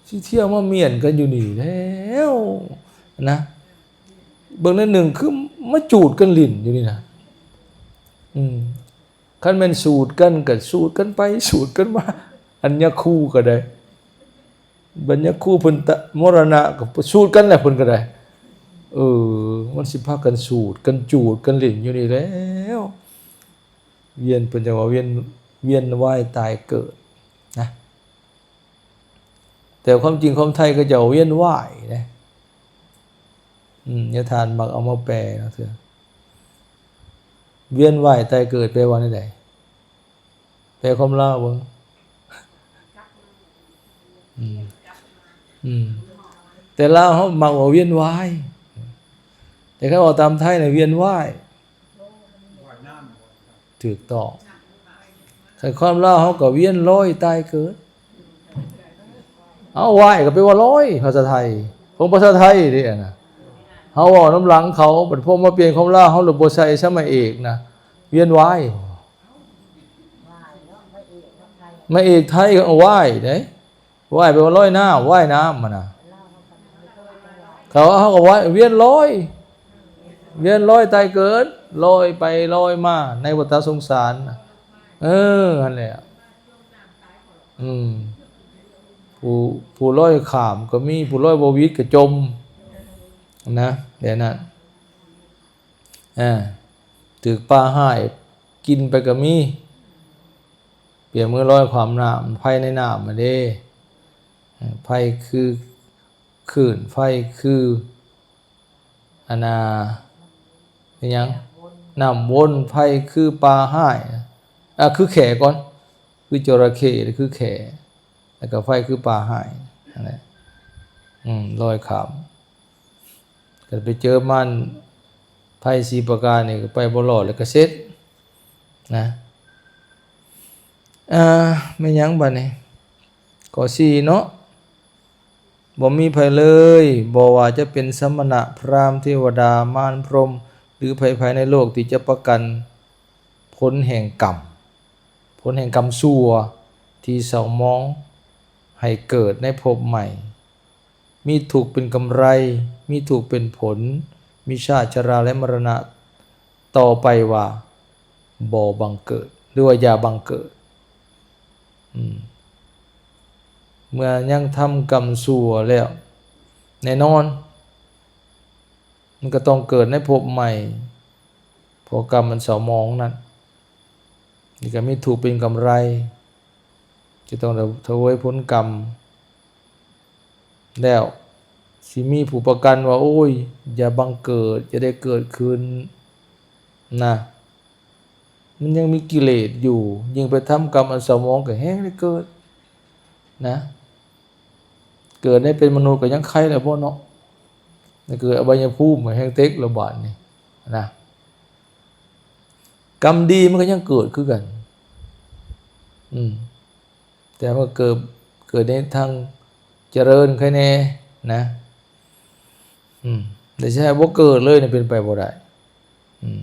ຊິທ່ຽວມາມ້ຽນກັນຢູ່ນີ້ແລ້ວນະ ເບິ່ງແນວໜຶ່ງຄືມາຈູດກັນຫຼິ້ນຢູ່ນີ້ນະ. ອືມ ຄັນແມ່ນສູດກັນກໍສູດກັນໄປສູດກັນມາ ອັນຍາຄູກໍໄດ້ ບັນຍາຄູເພິ່ນຕະ ມໍລະນະກໍສູດກັນແຫຼະ ເພິ່ນກໍໄດ້. ເອີ ມັນຊິພາກັນສູດກັນຈູດກັນຫຼິ້ນຢູ່ນີ້ແລ້ວ ວຽນ ເພິ່ນຈັ່ງວ່າວຽນ ວຽນວ່າຍຕາຍເກີດນະ ແຕ່ຄວາມຈິງຄວາມໄທເຂົາເຈົ້າວຽນວ່າຍເດ້. ອືມ ຍາທ່ານມັກເອົາມາແປເນາະ ເທື່ອ ວຽນວ່າຍຕາຍເກີດແປວ່າແນວໃດ? ແປຄວາມລາວເບິ່ງ. ອືມ ອືມ ແຕ່ລາວເຮົາມັກວ່າວຽນວ່າຍ ແຕ່ຄັນເວົ້າຕາມໄທນະ ວຽນວ່າຍ. ຖືກຕ້ອງ. ຄັນຄວາມລາວເຮົາກໍວຽນລອຍຕາຍເກີດ. ເອົາ ວ່າຍກໍແປວ່າລອຍ ພາສາໄທ ຂອງພາສາໄທເດ້ນະ. ເຮົາເວົ້ານຳຫຼັງເຂົາ ບັດພໍມາປ່ຽນຄວາມລາວ ເຮົາລະບໍ່ໃສ່ສະມະເອກນະ ວຽນວາຍ. ມະເອກໄທກໍວ່າຍເດ້. ວ່າຍແປວ່າລອຍນ້ຳ ວ່າຍນ້ຳຫັ້ນນະ. ເຂົາ ເຮົາກໍວ່າວຽນລອຍ ວຽນລອຍຕາຍເກີດ ລອຍໄປລອຍມາໃນວັດຕະສົງສານນະ. ເອີ ຫັ້ນແຫຼະ. ອືມ ຜູ້ ຜູ້ລອຍຂ້າມກໍມີ ຜູ້ລອຍບໍ່ຫວິດກໍຈົມນະ ແບບນັ້ນ. ເອີ ຖືກປາຮ້າຍກິນໄປກໍມີ. ປຽບເໝືອນລອຍຂ້າມນ້ຳ ໄຟໃນນ້ຳຫັ້ນເດ້. ເອີ ໄຟຄືຄື້ນ ໄຟຄື ອັນນ່າ ອີຫຍັງ ນ້ຳວົນ ໄຟຄືປາຮ້າຍ ອ່າ ຄືແຂ້ກ່ອນ ຄືຈໍລະເຂ້ ຄືແຂ້ ແລ້ວກໍໄຟຄືປາຮ້າຍຫັ້ນແຫຼະ. ອືມ ລອຍຂ້າມ ຄັນໄປເຈີມານໄພສີ່ປະການນີ້ ກໍໄປບໍ່ລອດ ແລ້ວກໍເສັດນະ. ອ່າ ແມ່ນຫຍັງບາດນີ້? ຂໍ້ສີ່ເນາະ ບໍ່ມີໃຜເລີຍ ບໍ່ວ່າຈະເປັນສະມະນະ, ພຣາມ, ເທວະດາ, ມານ, ພົມ ຫຼື ໃຜໆໃນໂລກ ທີ່ຈະປະກັນຜົນແຫ່ງກຳ ຜົນແຫ່ງກຳຊົ່ວທີ່ເສົ້າໝອງໃຫ້ເກີດໃນພົບໃໝ່. ມີທຸກເປັນກຳໄລ, ມີທຸກເປັນຜົນ, ມີຊາດຊະລາ ແລະ ມໍລະນະຕໍ່ໄປວ່າບໍ່ບັງເກີດ ຫຼືວ່າຢ່າບັງເກີດ. ອືມ ເມື່ອຍັງທຳກຳຊົ່ວແລ້ວ ແນ່ນອນ ມັນກໍຕ້ອງເກີດໃນພົບໃໝ່ ເພາະກຳມັນເສົ້າໝອງນັ້ນ. ນີ້ກໍມີທຸກເປັນກຳໄລ ຈະຕ້ອງໄດ້ຖະເຫວີຍຜົນກຳ ແລ້ວຊິມີຜູ້ປະກັນວ່າ ໂອ້ຍ ຢ່າບັງເກີດ ຢ່າໄດ້ເກີດຂຶ້ນນະ. ມັນຍັງມີກິເລດຢູ່ ຍິ່ງໄປທຳກຳອັນເສົ້າໝອງກໍແຮ່ງໄດ້ເກີດນະ. ເກີດໃນເປັນມະນຸດກໍຍັງໄຄແລ້ວບໍ່ເນາະ ແຕ່ເກີດອະບາຍຍະພູມກໍແຮ່ງເຕັກແລ້ວບາດນີ້ນະ. ກຳດີມັນກໍຍັງເກີດຄືກັນ ອືມ ແຕ່ມັນເກີດ ເກີດໃນທາງຈະເລີນໄຄແນ່ນະ. ອືມ ແຕ່ຊິໃຫ້ບໍ່ເກີດເລີຍນີ້ເປັນໄປບໍ່ໄດ້. ອືມ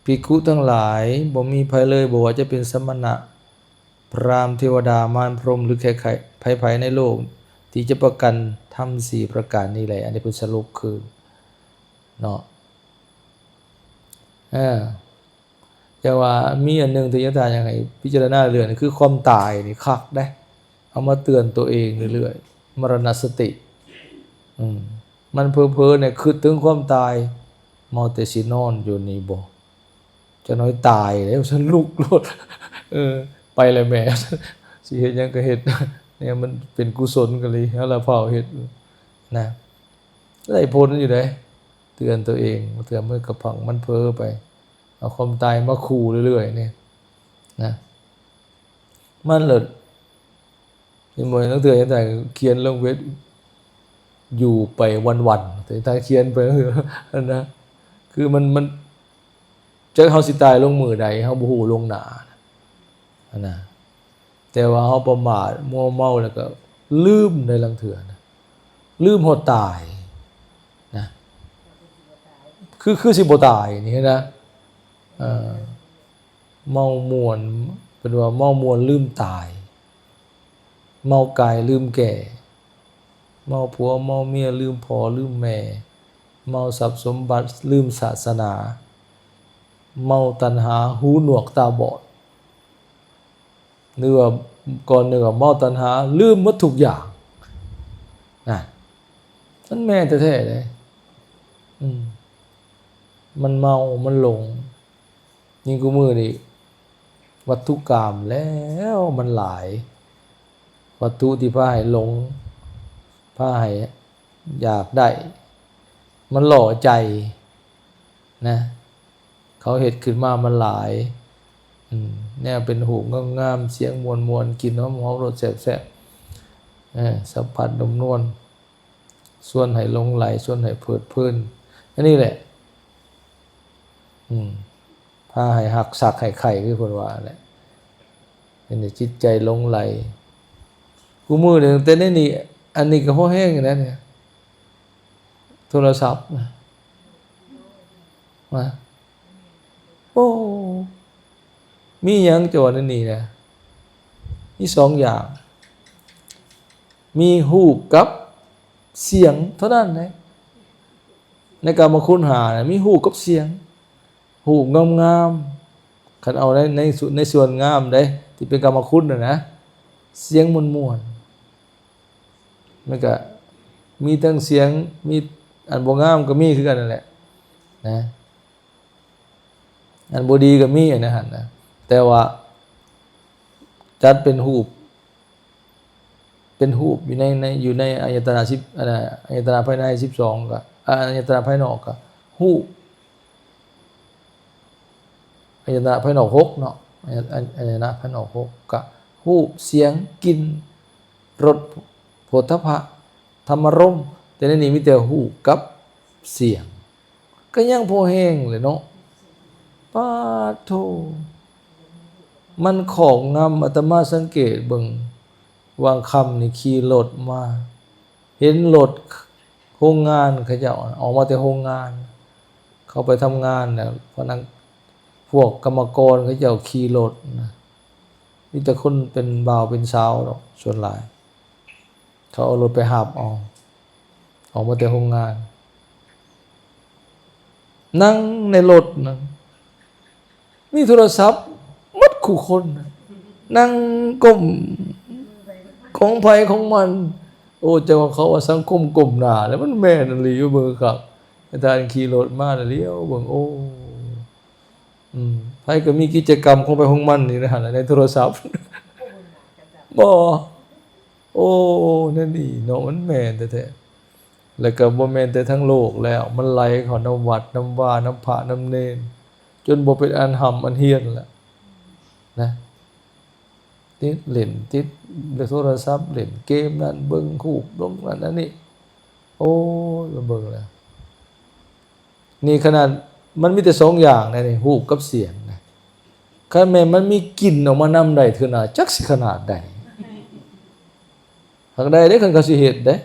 ພິກຂຸທັງຫຼາຍ ບໍ່ມີໃຜເລີຍ ບໍ່ວ່າຈະເປັນສະມະນະ, ພຣາມ, ເທວະດາ, ມານ, ພົມ ຫຼື ແຂກໃຜໆໃນໂລກ ທີ່ຈະປະກັນທຳສີ່ປະການນີ້ແລ. ອັນນີ້ເພິ່ນສະຫຼຸບຄືນເນາະ. ເອີ ແຕ່ວ່າມີອັນໜຶ່ງທີ່ຢາກທ່ານຢາກໃຫ້ພິຈາລະນາເລື່ອຍ ຄືຄວາມຕາຍນີ້ຄັກເດ້ ເອົາມາເຕືອນຕົວເອງເລື້ອຍໆ ມະລະນະສະຕິ. ອືມ ມັນເຜີໆນີ້ຄິດເຖິງຄວາມຕາຍ ເມົາແຕ່ຊິນອນຢູ່ນີ້ບໍ່ ຈັກໜ້ອຍຕາຍແລ້ວ ຊັ້ນລຸກໂລດ ເອີ ໄປແລ້ວແມ້ ຊິເຮັດຫຍັງກໍເຮັດ ແນວມັນເປັນກຸສົນກໍເລີຍ ເຮົາລະເຝົ້າເຮັດນະ ໄດ້ຜົນຢູ່ເດ້. ເຕືອນຕົວເອງ ເທື່ອມັນກະພັງມັນເຜີໄປ ເອົາຄວາມຕາຍມາຂູ່ເລື້ອຍໆນີ້ນະ ມັນເລີດ ເຫັນບໍ່ ລາງເທື່ອເຮັດໃດຂຽນລົງເຟສ ຢູ່ໄປວັນໆ ແຕ່ຖ້າຂຽນໄປຫັ້ນນະ ຄືມັນ ມັນ ຈັກເຮົາຊິຕາຍລົງມື້ໃດ ເຮົາບໍ່ຮູ້ລ່ວງໜ້າຫັ້ນນະ. ແຕ່ວ່າເຮົາປະໝາດມົວເມົາ ແລ້ວກໍລືມໃນລາງເທື່ອນະ ລືມຮອດຕາຍນະ ຄື ຄືຊິບໍ່ຕາຍນີ້ນະ. ເອີ ເມົາມ່ວນ ເພິ່ນວ່າເມົາມ່ວນລືມຕາຍ ເມົາກາຍລືມແກ່ ເມົາຜົວເມົາເມຍລືມພໍ່ລືມແມ່ ເມົາຊັບສົມບັດລືມສາສະໜາ ເມົາຕັນຫາຫູໜວກຕາບອດ ຫຼືວ່າກ່ອນໜຶ່ງວ່າເມົາຕັນຫາລືມໝົດທຸກຢ່າງນະ. ມັນແມ່ນແທ້ໆເດ້ ອືມ ມັນເມົາ ມັນຫຼົງ. ຍິ່ງກູ່ມື້ນີ້ວັດຖຸກາມແລ້ວມັນຫຼາຍ ວັດຖຸທີ່ພາໃຫ້ຫຼົງ ພາໃຫ້ຢາກໄດ້ ມັນຫຼໍ່ໃຈນະ ເຂົາເຮັດຂຶ້ນມາມັນຫຼາຍ ອືມ ແນວເປັນຮູບງາມໆ ສຽງມ່ວນໆ ກິ່ນຫອມໆ ລົດແຊບໆ ເອີ ສຳຜັດນຸ້ມນວນ ຊວນໃຫ້ຫຼົງໄຫຼ ຊວນໃຫ້ເພີດເພີນ ອັນນີ້ແຫຼະ ອືມ ພາໃຫ້ຮັກຊັກໃຫ້ໃຄ່ ຄືເພິ່ນວ່າແຫຼະ ເຮັດໃຫ້ຈິດໃຈຫຼົງໄຫຼ. ຄູ່ມື້ນີ້ ຕັ້ງແຕ່ໃນນີ້ ອັນນີ້ກໍພໍແຮງຢູ່ແລ້ວນີ້ ໂທລະສັບນະ ນະ ໂອ້ ມີຫຍັງເຈົ້າວ່າໃນນີ້ນະ ມີສອງຢ່າງ ມີຮູບກັບສຽງເທົ່ານັ້ນເດ້ ໃນກາມະຄຸນຫ້ານະ ມີຮູບກັບສຽງ ຮູບງາມໆ ຄັນເອົາໃນ ໃນ ໃນສ່ວນງາມເດ້ ທີ່ເປັນກາມະຄຸນນະນະ ສຽງມ່ວນໆ ມັນກະມີທັງສຽງ ມີອັນບໍ່ງາມກໍມີຄືກັນນັ້ນແຫຼະນະ ອັນບໍ່ດີກໍມີໃນຫັ້ນນະ ແຕ່ວ່າຈັດເປັນຮູບ ເປັນຮູບຢູ່ໃນ ໃນ ຢູ່ໃນອາຍະຕະນະສິບ ອັນນະ ອາຍະຕະນະພາຍໃນສິບສອງ ກໍ ອາ ອາຍະຕະນະພາຍນອກກໍຮູບ ອາຍະຕະນະພາຍນອກຫົກເນາະ ອາຍະ ອາຍະຕະນະພາຍນອກຫົກ ກໍຮູບ ສຽງ ກິ່ນ ລົດ ໂຜດຖະພະ ທຳມາລົມ ແຕ່ໃນນີ້ມີແຕ່ຮູບກັບສຽງ ກໍຍັງພໍແຮງແຫຼະເນາະ. ປາດໂທ້ ມັນຄອບງຳ ອາຕະມາສັງເກດເບິ່ງ ວາງຄ່ຳນີ້ຂີ່ລົດມາ ເຫັນລົດໂຮງງານເຂົາເຈົ້າ ອອກມາແຕ່ໂຮງງານ ເຂົາໄປທຳງານນະ ພະນັກ ພວກກຳມະກອນເຂົາເຈົ້າຂີ່ລົດນະ ມີແຕ່ຄົນເປັນບ່າວເປັນສາວດອກ ສ່ວນຫຼາຍ ເຂົາເອົາລົດໄປຮັບເອົາ ອອກມາແຕ່ໂຮງງານ ນັ່ງໃນລົດນະ ມີໂທລະສັບໝົດຄູ່ຄົນນະ ນັ່ງກົ້ມຂອງໃຜຂອງມັນ. ໂອ້ ເຈົ້າວ່າເຂົາວ່າສັງຄົມກົ້ມໜ້າ ແລ້ວມັນແມ່ນອີ່ຫຼີຢູ່ ເບິ່ງຄັກ ທ່ານຂີ່ລົດມາແລ້ວຫຼຽວເບິ່ງ ໂອ້ ອືມ ໃຜກໍມີກິດຈະກຳຂອງໃຜຂອງມັນນີ້ນະ ໃນໂທລະສັບ ບໍ່ ໂອ້ ແນວນີ້ເນາະ ມັນແມ່ນແທ້ໆ ແລ້ວກໍບໍ່ແມ່ນແຕ່ທາງໂລກແລ້ວ ມັນໄຫຼເຂົ້ານຳວັດນຳວາ ນຳພະນຳເນນ ຈົນບໍ່ເປັນອັນຮ່ຳອັນຮຽນແລ້ວນະ ຕິດຫຼິ້ນ ຕິດໂທລະສັບ ຫຼິ້ນເກມນັ້ນ ເບິ່ງຮູບລົງນັ້ນອັນນີ້ ໂອ້ຍ ມາເບິ່ງແລ້ວ ນີ້ຂະໜາດມັນມີແຕ່ສອງຢ່າງນະນີ້ ຮູບກັບສຽງນະ ຄັນແມ່ນມັນມີກິ່ນອອກມານຳໄດ້ເທື່ອໜ້າ ຈັກຊິຂະໜາດໃດ. ຫາກໄດ້ເດ້ ຄັນເຂົາຊິເຮັດເດ້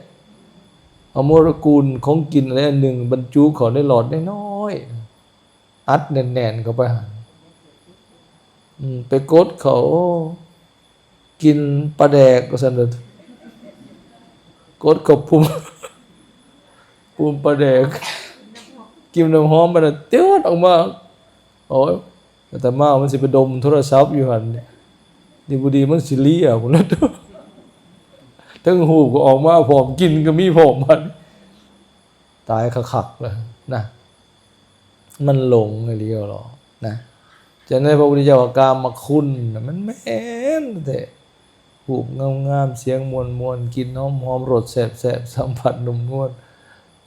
ເອົາໂມເລກຸນຂອງກິ່ນອັນໃດອັນໜຶ່ງບັນຈຸເຂົ້າໃນຫຼອດນ້ອຍໆ ອັດແໜ້ນໆເຂົ້າໄປຫັ້ນ ອືມ ໄປກົດເຂົ້າ ໂອ້ ກິ່ນປາແດກວ່າຊັ້ນເດີ ກົດເຂົ້າປຸ່ມ ປຸ່ມປາແດກ ກິ່ນນ້ຳຫອມ ປາແດກ ຕຽດອອກມາ. ໂອ້ຍ ອາດຕະມາມັນຊິໄປດົມໂທລະສັບຢູ່ຫັ້ນ ດີບໍ່ດີມັນຊິເລຍພຸ້ນລະ ທັງຮູບກໍອອກມາພ້ອມ ກິ່ນກໍມີພ້ອມ ບັດນີ້ຕາຍຄັກໆເລີຍນະ. ມັນຫຼົງອີ່ຫຼີເນາະນະ. ຈະໃນພະພຸດທະເຈົ້າວ່າກາມະຄຸນນະ ມັນແມ່ນແທ້. ຮູບງາມໆ ສຽງມ່ວນໆ ກິ່ນຫອມໆ ລົດແຊບໆ ສຳຜັດນຸ້ມນວນ.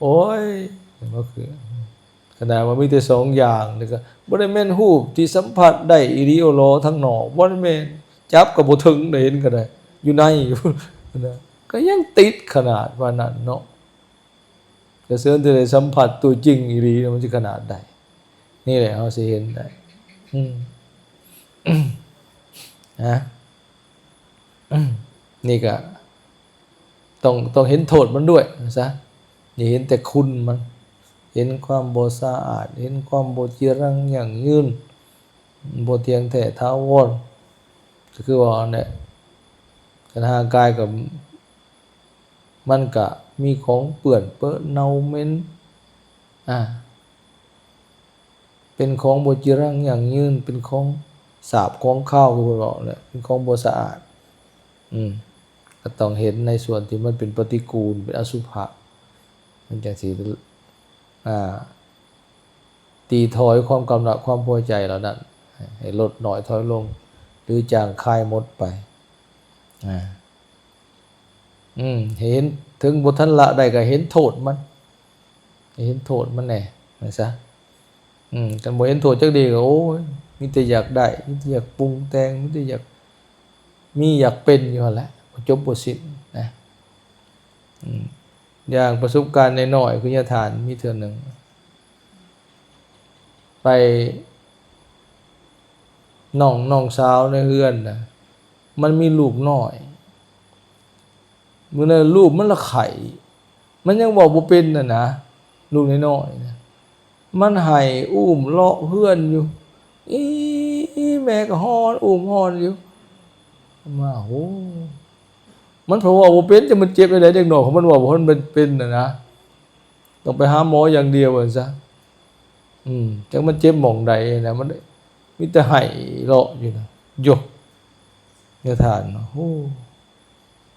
ໂອ້ຍ ມັນຄື ຂະໜາດວ່າມີແຕ່ສອງຢ່າງນີ້ ກໍບໍ່ໄດ້ແມ່ນຮູບທີ່ສຳຜັດໄດ້ອີ່ຫຼີໂອຫຼໍທາງນອກ ບໍ່ໄດ້ແມ່ນ ຈັບກໍບໍ່ເຖິງໄດ້ ເຫັນກໍໄດ້ ຢູ່ໃນຢູ່ນະ ກໍຍັງຕິດຂະໜາດປານນັ້ນເນາະ. ກະເຊີນທີ່ໄດ້ສຳຜັດຕົວຈິງອີ່ຫຼີ ມັນຊິຂະໜາດໃດ? ນີ້ແຫຼະເຮົາຊິເຫັນໄດ້ ອືມ ນະ ນີ້ກະ ຕ້ອງ ຕ້ອງເຫັນໂທດມັນດ້ວຍວ່າຊະ ຢ່າເຫັນແຕ່ຄຸນມັນ ເຫັນຄວາມບໍ່ສະອາດ ເຫັນຄວາມບໍ່ຈີລັງຢັ້ງຍືນ ບໍ່ທ່ຽງແທ້ຖາວອນ ກະຄືວ່າຫັ້ນແຫຼະ ຄັນຮ່າງກາຍກະ ມັນກະມີຂອງເປື້ອນເປິເນົ່າເໝັນ ອາ ເປັນຂອງບໍ່ຈີລັງຢັ້ງຍືນ ເປັນຂອງສາບຂອງຄາວ ຄືເພິ່ນເວົ້າແຫຼະ ເປັນຂອງບໍ່ສະອາດ ອືມ ກະຕ້ອງເຫັນໃນສ່ວນທີ່ມັນເປັນປະຕິກູນ ເປັນອະສຸພະ ມັນຈັ່ງຊິ ອາ ຕີຖອຍຄວາມກຳໜັດ ຄວາມພໍໃຈເຫຼົ່ານັ້ນ ໃຫ້ ໃຫ້ລົດນ້ອຍຖອຍລົງ ຫຼື ຈາງຄາຍໝົດໄປ ອາ ອືມ ໃຫ້ເຫັນ ເຖິງບໍ່ທັນລະໄດ້ກະເຫັນໂທດມັນ ໃຫ້ເຫັນໂທດມັນແດ່ວ່າຊະ ອືມ ຄັນບໍ່ເຫັນໂທດຈັກດີ້ກະ ໂອ້ຍ ມີແຕ່ຢາກໄດ້ ມີແຕ່ຢາກປຸງແຕ່ງ ມີແຕ່ຢາກມີຢາກເປັນຢູ່ຫັ້ນແຫຼະ ບໍ່ຈົບບໍ່ສິ້ນນະ ອືມ ຢ່າງປະສົບການນ້ອຍໆ ຄືຍາທ່ານມີເທື່ອໜຶ່ງ ໄປ ນ້ອງ ນ້ອງສາວໃນເຮືອນນະ ມັນມີລູກນ້ອຍ ມື້ນັ້ນລູກມັນລະໄຂ້ ມັນຍັງເວົ້າບໍ່ເປັນຫັ້ນນະ ລູກນ້ອຍໆນະ ມັນໄຫ້ອຸ້ມເລາະເຮືອນຢູ່ ອີ ແມ່ກະຮ້ອນ ອຸ້ມຮ້ອນຢູ່ ມາ ໂອ້ ມັນເພາະເວົ້າບໍ່ເປັນ ຈັກມັນເຈັບແນວໃດ ເດັກນ້ອຍຂອງມັນເວົ້າບໍ່ທັນເປັນຫັ້ນນະ ຕ້ອງໄປຫາໝໍຢ່າງດຽວວ່າຊັ້ນຊະ ອືມ ຈັກມັນເຈັບໝ່ອງໃດນະ ມັນມີແຕ່ໄຫ້ເລາະຢູ່ນະ ໂຢ ຍາທ່ານ ໂອ້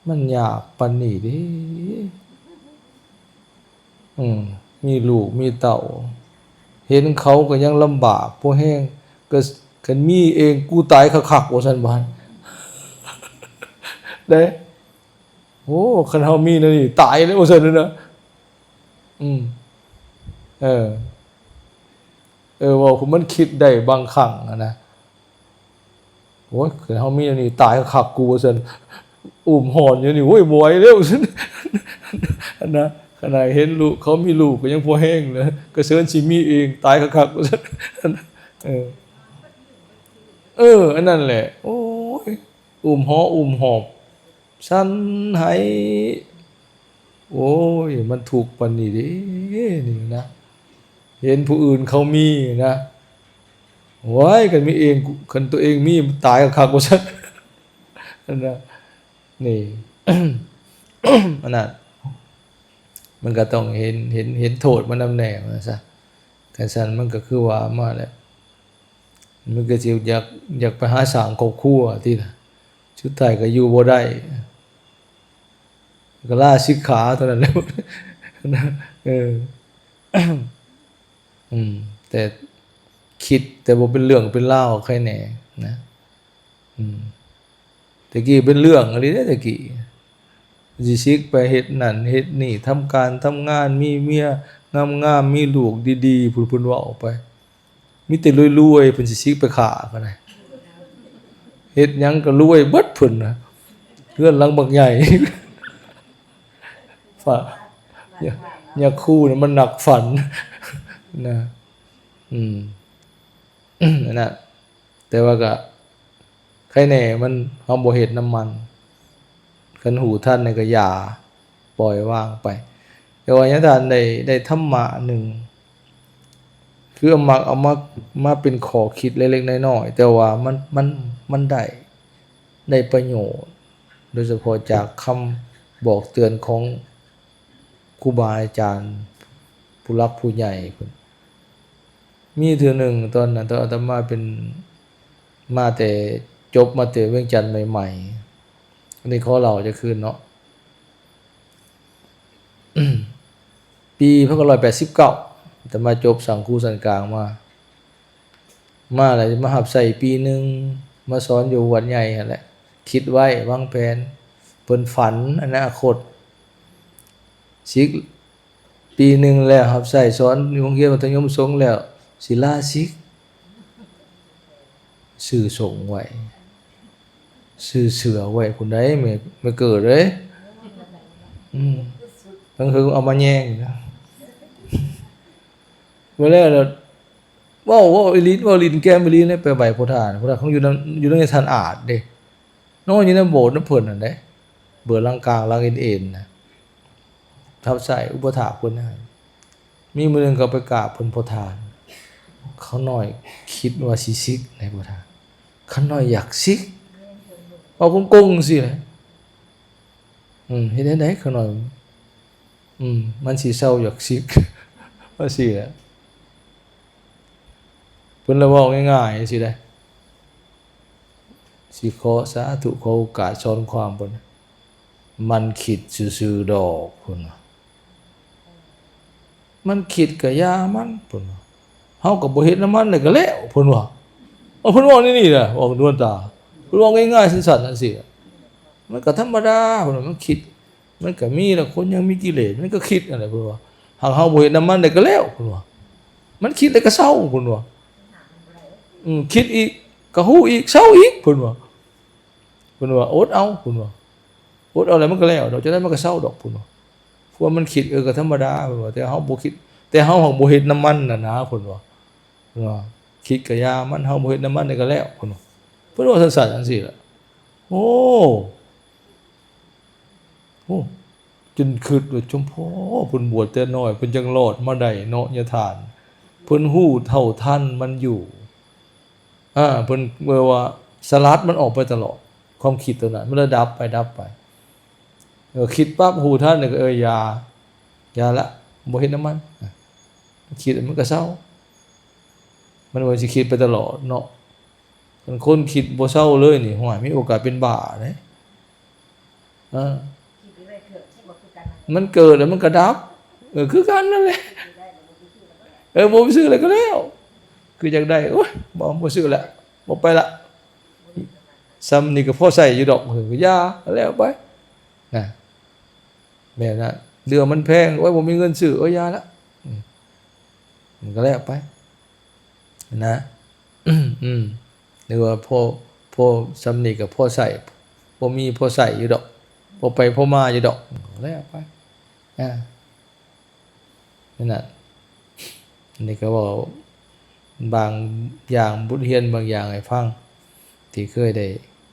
ມັນຍາກປານນີ້ເດ ອືມ ມີລູກມີເຕົ້າ ເຫັນເຂົາກະຍັງລຳບາກພໍແຮງ ກະ ຄັນມີເອງ ກູຕາຍຄັກໆ ວ່າຊັ້ນບາດ ເດ້ ໂອ້ ຄັນເຮົາມີແນວນີ້ຕາຍເລີຍ ວ່າຊັ້ນນະ ອືມ ເອີ ເອີ ເວົ້າຄືມັນຄິດໄດ້ບາງຄັ້ງຫັ້ນນະ ໂອ້ຍ ຄັນເຮົາມີແນວນີ້ຕາຍຄັກໆ ກູ ວ່າຊັ້ນ ອຸ້ມຮ້ອນຢູ່ນີ້ ໂອ້ຍ ບໍ່ໄຫວແລ້ວ ວ່າຊັ້ນ ຫັ້ນນະ ຂະໜາດເຫັນລູກ ເຂົາມີລູກກະຍັງພໍແຮງເລີຍ ກະເຊີນຊິມີເອງ ຕາຍຄັກໆ ວ່າຊັ້ນ ເອີ ເອີ ອັນນັ້ນແຫຼະ ໂອ້ຍ ອຸ້ມຫໍ່ອຸ້ມຫອບ ສັ່ນໄຫ້ ໂອ້ຍ ມັນທຸກປານນີ້ເດ ນີ້ນະ ເຫັນຜູ້ອື່ນເຂົາມີນະ ໂອ້ຍ ຄັນມີເອງ ຄັນໂຕເອງມີ ມັນຕາຍກະຄັກ ວ່າຊັ້ນ ອັນນະ ນີ້ ອັນນັ້ນ ມັນກະຕ້ອງເຫັນ ເຫັນ ເຫັນໂທດມັນນຳແດ່ ວ່າຊັ້ນຊະ ຄັນຊັ້ນມັນກະຄືວ່າມາແຫຼະ ມັນກະຊິຢາກ ຢາກໄປຫາສ້າງຄອບຄົວຕິລະ ສຸດທ້າຍກະຢູ່ບໍ່ໄດ້ ກະລາສິກຂາເທົ່ານັ້ນແຫຼະ ເອີ ອືມ ແຕ່ຄິດແຕ່ບໍ່ເປັນເລື່ອງເປັນລາວ ໃຄແນ່ນະ ອືມ ແຕ່ກີ້ເປັນເລື່ອງອີ່ຫຼີເດ້ ແຕ່ກີ້ ຊິສິກໄປເຮັດນັ້ນເຮັດນີ້ ທຳການທຳງານ ມີເມຍງາມໆ ມີລູກດີໆ ພຸ້ນ ເພິ່ນເວົ້າໄປ ມີແຕ່ລວຍໆ ເພິ່ນຊິສິກໄປຂ້າກະໄດ້ ເຮັດຫຍັງກະລວຍເບິດເພິ່ນນະ ເຮືອນຫຼັງບັກໃຫຍ່ ຝາ ຍາ ຍາຄູນະ ມັນນັກຝັນນະ ອືມ ນັ້ນນະ ແຕ່ວ່າກະ ໃຄແນ່ມັນ ເຮົາບໍ່ເຮັດນຳມັນ ຄັນຮູ້ທັນນີ້ກະຢ່າ ປ່ອຍວາງໄປ ແຕ່ວ່າຍາທ່ານໄດ້ ໄດ້ທຳມະໜຶ່ງ ຄືເອົາ ມັກເອົາມາ ມາເປັນຂໍ້ຄິດເລັກໆນ້ອຍໆ ແຕ່ວ່າມັນ ມັນ ມັນໄດ້ ໄດ້ປະໂຫຍດ ໂດຍສະເພາະຈາກຄຳບອກເຕືອນຂອງຄູບາອາຈານ ຜູ້ຫຼັກຜູ້ໃຫຍ່ພຸ້ນ ມີເທື່ອໜຶ່ງຕອນນັ້ນ ຕອນອາດຕະມາເປັນ ມາແຕ່ ຈົບມາແຕ່ວຽງຈັນໃໝ່ໆ ອັນນີ້ຂໍເລົ່າຈັກຄືນເນາະ ປີພັນເກົ້າຮ້ອຍແປດສິບເກົ້າ ອາດຕະມາຈົບສັງຄູຊັ້ນກາງມາ ມາແລ້ວມາຮັບໃຊ້ປີໜຶ່ງ ມາສອນຢູ່ວັດໃຫຍ່ຫັ້ນແຫຼະ ຄິດໄວ້ວາງແຜນ ເພິ່ນຝັນອະນາຄົດ ສິກ ປີໜຶ່ງແລ້ວ ຮັບໃຊ້ສອນຢູ່ໂຮງຮຽນມັດທະຍົມສົງແລ້ວ ຊິລາສິກ ຊື້ສົງໄວ້ ຊື້ເສື້ອໄວ້ພຸ້ນໃດ໋ ແມ່ ແມ່ເກີດເອີຍ ອືມ ເຫິງໆ ເອົາມາແຍງນະ ບໍ່ແລ້ວລະ ເວົ້າ ເວົ້າອີ່ຫຼີ ເວົ້າຫຼິ້ນແກ້ມອີ່ຫຼີເດ້ ໄປໄຫວ້ພໍ່ທ່ານ ພໍ່ທ່ານເຂົາຢູ່ນຳ ຢູ່ໃນທ່ານອາດເດ້ ນອນຢູ່ໃນໂບດນຳເພິ່ນຫັ້ນເດ້ ເບີຫຼັງກາງຫຼັງເອັນໆນະ ທັບໃສ່ອຸປະຖາກເພິ່ນຫັ້ນ. ມີມື້ໜຶ່ງກໍໄປກາບເພິ່ນ ພໍ່ທ່ານ ຂ້ານ້ອຍຄິດວ່າຊິສິກໃດພໍ່ທ່ານ ຂ້ານ້ອຍຢາກສິກ ເວົ້າກົງໆຈັ່ງຊີ້ແຫຼະ. ອືມ ເຮັດແນວໃດຂ້ານ້ອຍ ອືມ ມັນຊິເຊົາຢາກສິກ ວ່າຊີ້ແຫຼະ. ເພິ່ນລະເວົ້າງ່າຍໆຈັ່ງຊີ້ໄດ໋ ຊິຂໍສາທຸ ຂໍໂອກາດສອນຄວາມເພິ່ນ ມັນຄິດຊື່ໆດອກ ເພິ່ນວ່າ ມັນຄິດກະຢ່າມັນ ເພິ່ນວ່າ ເຮົາກໍບໍ່ເຮັດນຳມັນແລ້ວກໍແລ້ວ ເພິ່ນວ່າ. ເອົາ ເພິ່ນເວົ້າແນວນີ້ນະ ເວົ້ານວນຕາ ເພິ່ນເວົ້າງ່າຍໆສັ້ນໆຈັ່ງຊີ້ ມັນກໍທຳມະດາ ເພິ່ນວ່າ ມັນຄິດ ມັນກໍມີແຫຼະ ຄົນຍັງມີກິເລດ ມັນກໍຄິດຫັ້ນແຫຼະ ເພິ່ນວ່າ ຫາກເຮົາບໍ່ເຮັດນຳມັນໄດ້ກໍແລ້ວ ເພິ່ນວ່າ ມັນຄິດແລ້ວກໍເຊົາ ເພິ່ນວ່າ ອືມ ຄິດອີກກໍຮູ້ອີກ ເຊົາອີກ ເພິ່ນວ່າ ເພິ່ນວ່າ ອົດເອົາ ເພິ່ນວ່າ ອົດເອົາແລ້ວມັນກໍແລ້ວດອກ ຈັ່ງໃດມັນກໍເຊົາດອກ ເພິ່ນວ່າ ພວກມັນຄິດ ເອີ ກໍທຳມະດາ ເພິ່ນວ່າ ແຕ່ເຮົາບໍ່ຄິດ ແຕ່ເຮົາຫາກບໍ່ເຮັດນຳມັນຫັ້ນນະ ເພິ່ນວ່າ ເພິ່ນວ່າ ຄິດກະຢ່າມັນ ເຮົາບໍ່ເຮັດນຳມັນໄດ້ກໍແລ້ວ ເພິ່ນວ່າ ເພິ່ນເວົ້າສັ້ນໆຈັ່ງຊີ້ແຫຼະ. ໂອ້ ໂອ້ ຈົນຄິດວ່າ ສົມພໍເພິ່ນບວດແຕ່ນ້ອຍ ເພິ່ນຈັ່ງລອດມາໄດ້ເນາະ ຍາທ່ານ ເພິ່ນຮູ້ເທົ່າທັນມັນຢູ່ ອາ ເພິ່ນແບບວ່າສະຫຼັດມັນອອກໄປຕະຫຼອດ ຄວາມຄິດຕົວນັ້ນ ມັນລະດັບໄປ ດັບໄປ ເອີ ຄິດປັບຮູ້ທັນ ເອີ ຢ່າ ຢ່າລະ ບໍ່ເຮັດນຳມັນ ຄິດມັນກໍເຊົາ ມັນບໍ່ຊິຄິດໄປຕະຫຼອດເນາະ. ຄັນຄົນຄິດບໍ່ເຊົາເລີຍນີ້ ຫ້ວຍ ມີໂອກາດເປັນບ້າເດ້. ເອີ ມັນເກີດແລ້ວມັນກໍດັບ ເອີ ຄືກັນນັ້ນແຫຼະ ເອີ ບໍ່ໄປຊື້ແລ້ວກໍແລ້ວ ຄືຢາກໄດ້ ໂອ້ຍ ບໍ່ ບໍ່ຊື້ແລ້ວ ບໍ່ໄປລະ ສ່ຳນີ້ກໍພໍໃຊ້ຢູ່ດອກ ເອີ ກໍຢ່າ ແລ້ວໄປນະ. ແມ່ນນະ ເລື່ອງມັນແພງ ໂອ້ຍ ບໍ່ມີເງິນຊື້ ໂອ້ຍ ຢ່າລະ ອືມ ມັນກໍແລ້ວໄປນະ ອືມ ຫຼືວ່າພໍ ພໍສ່ຳນີ້ກໍພໍໃຊ້ ພໍມີພໍໃຊ້ຢູ່ດອກ ພໍໄປພໍມາຢູ່ດອກ ແລ້ວໄປ ອາ ນັ້ນນະ ອັນນີ້ກໍເວົ້າບາງຢ່າງ ບົດຮຽນບາງຢ່າງໃຫ້ຟັງ ທີ່ເຄີຍໄດ້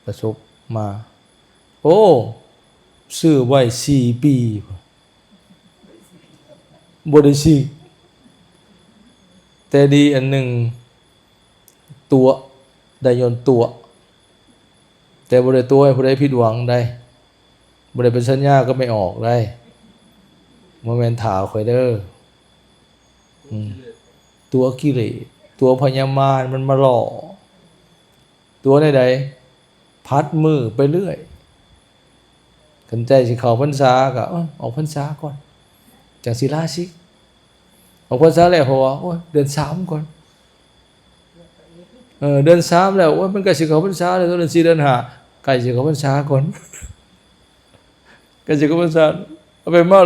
ປະສົບມາ. ໂອ້ ຊື້ໄວ້ສີ່ປີ ບໍ່ໄດ້ຊິກ ແຕ່ດີອັນໜຶ່ງ ຕົວະ ໄດ້ຍ້ອນຕົວະ ແຕ່ບໍ່ໄດ້ຕົວະໃຫ້ຜູ້ໃດຜິດຫວັງໃດ ບໍ່ໄດ້ໄປສັນຍາກັບແມ່ອອກໃດ ບໍ່ແມ່ນຖ້າຂ້ອຍເດີ ອືມ ຕົວະກິເລດ ຕົວະພະຍາມານມັນມາຫຼໍ່ ຕົວະແນວໃດ ຜັດມື້ໄປເລື້ອຍ ຄັນໃກ້ຊິເຂົ້າພັນສາກໍ ເອີ ອອກພັນສາກ່ອນ ຈັ່ງຊິລາສິກ ອອກພັນສາແລ້ວ ເພາະວ່າ ໂອ້ຍ ເດືອນສາມກ່ອນ ເອີ ເດືອນສາມແລ້ວ ໂອ້ຍ ມັນໃກ້ຊິເຂົ້າພັນສາແລ້ວ ເດືອນສີ່ ເດືອນຫ້າ ໃກ້ຊິເຂົ້າພັນສາກ່ອນ ໃກ້ຊິເຂົ້າພັນສາ ເອົາໄປມາ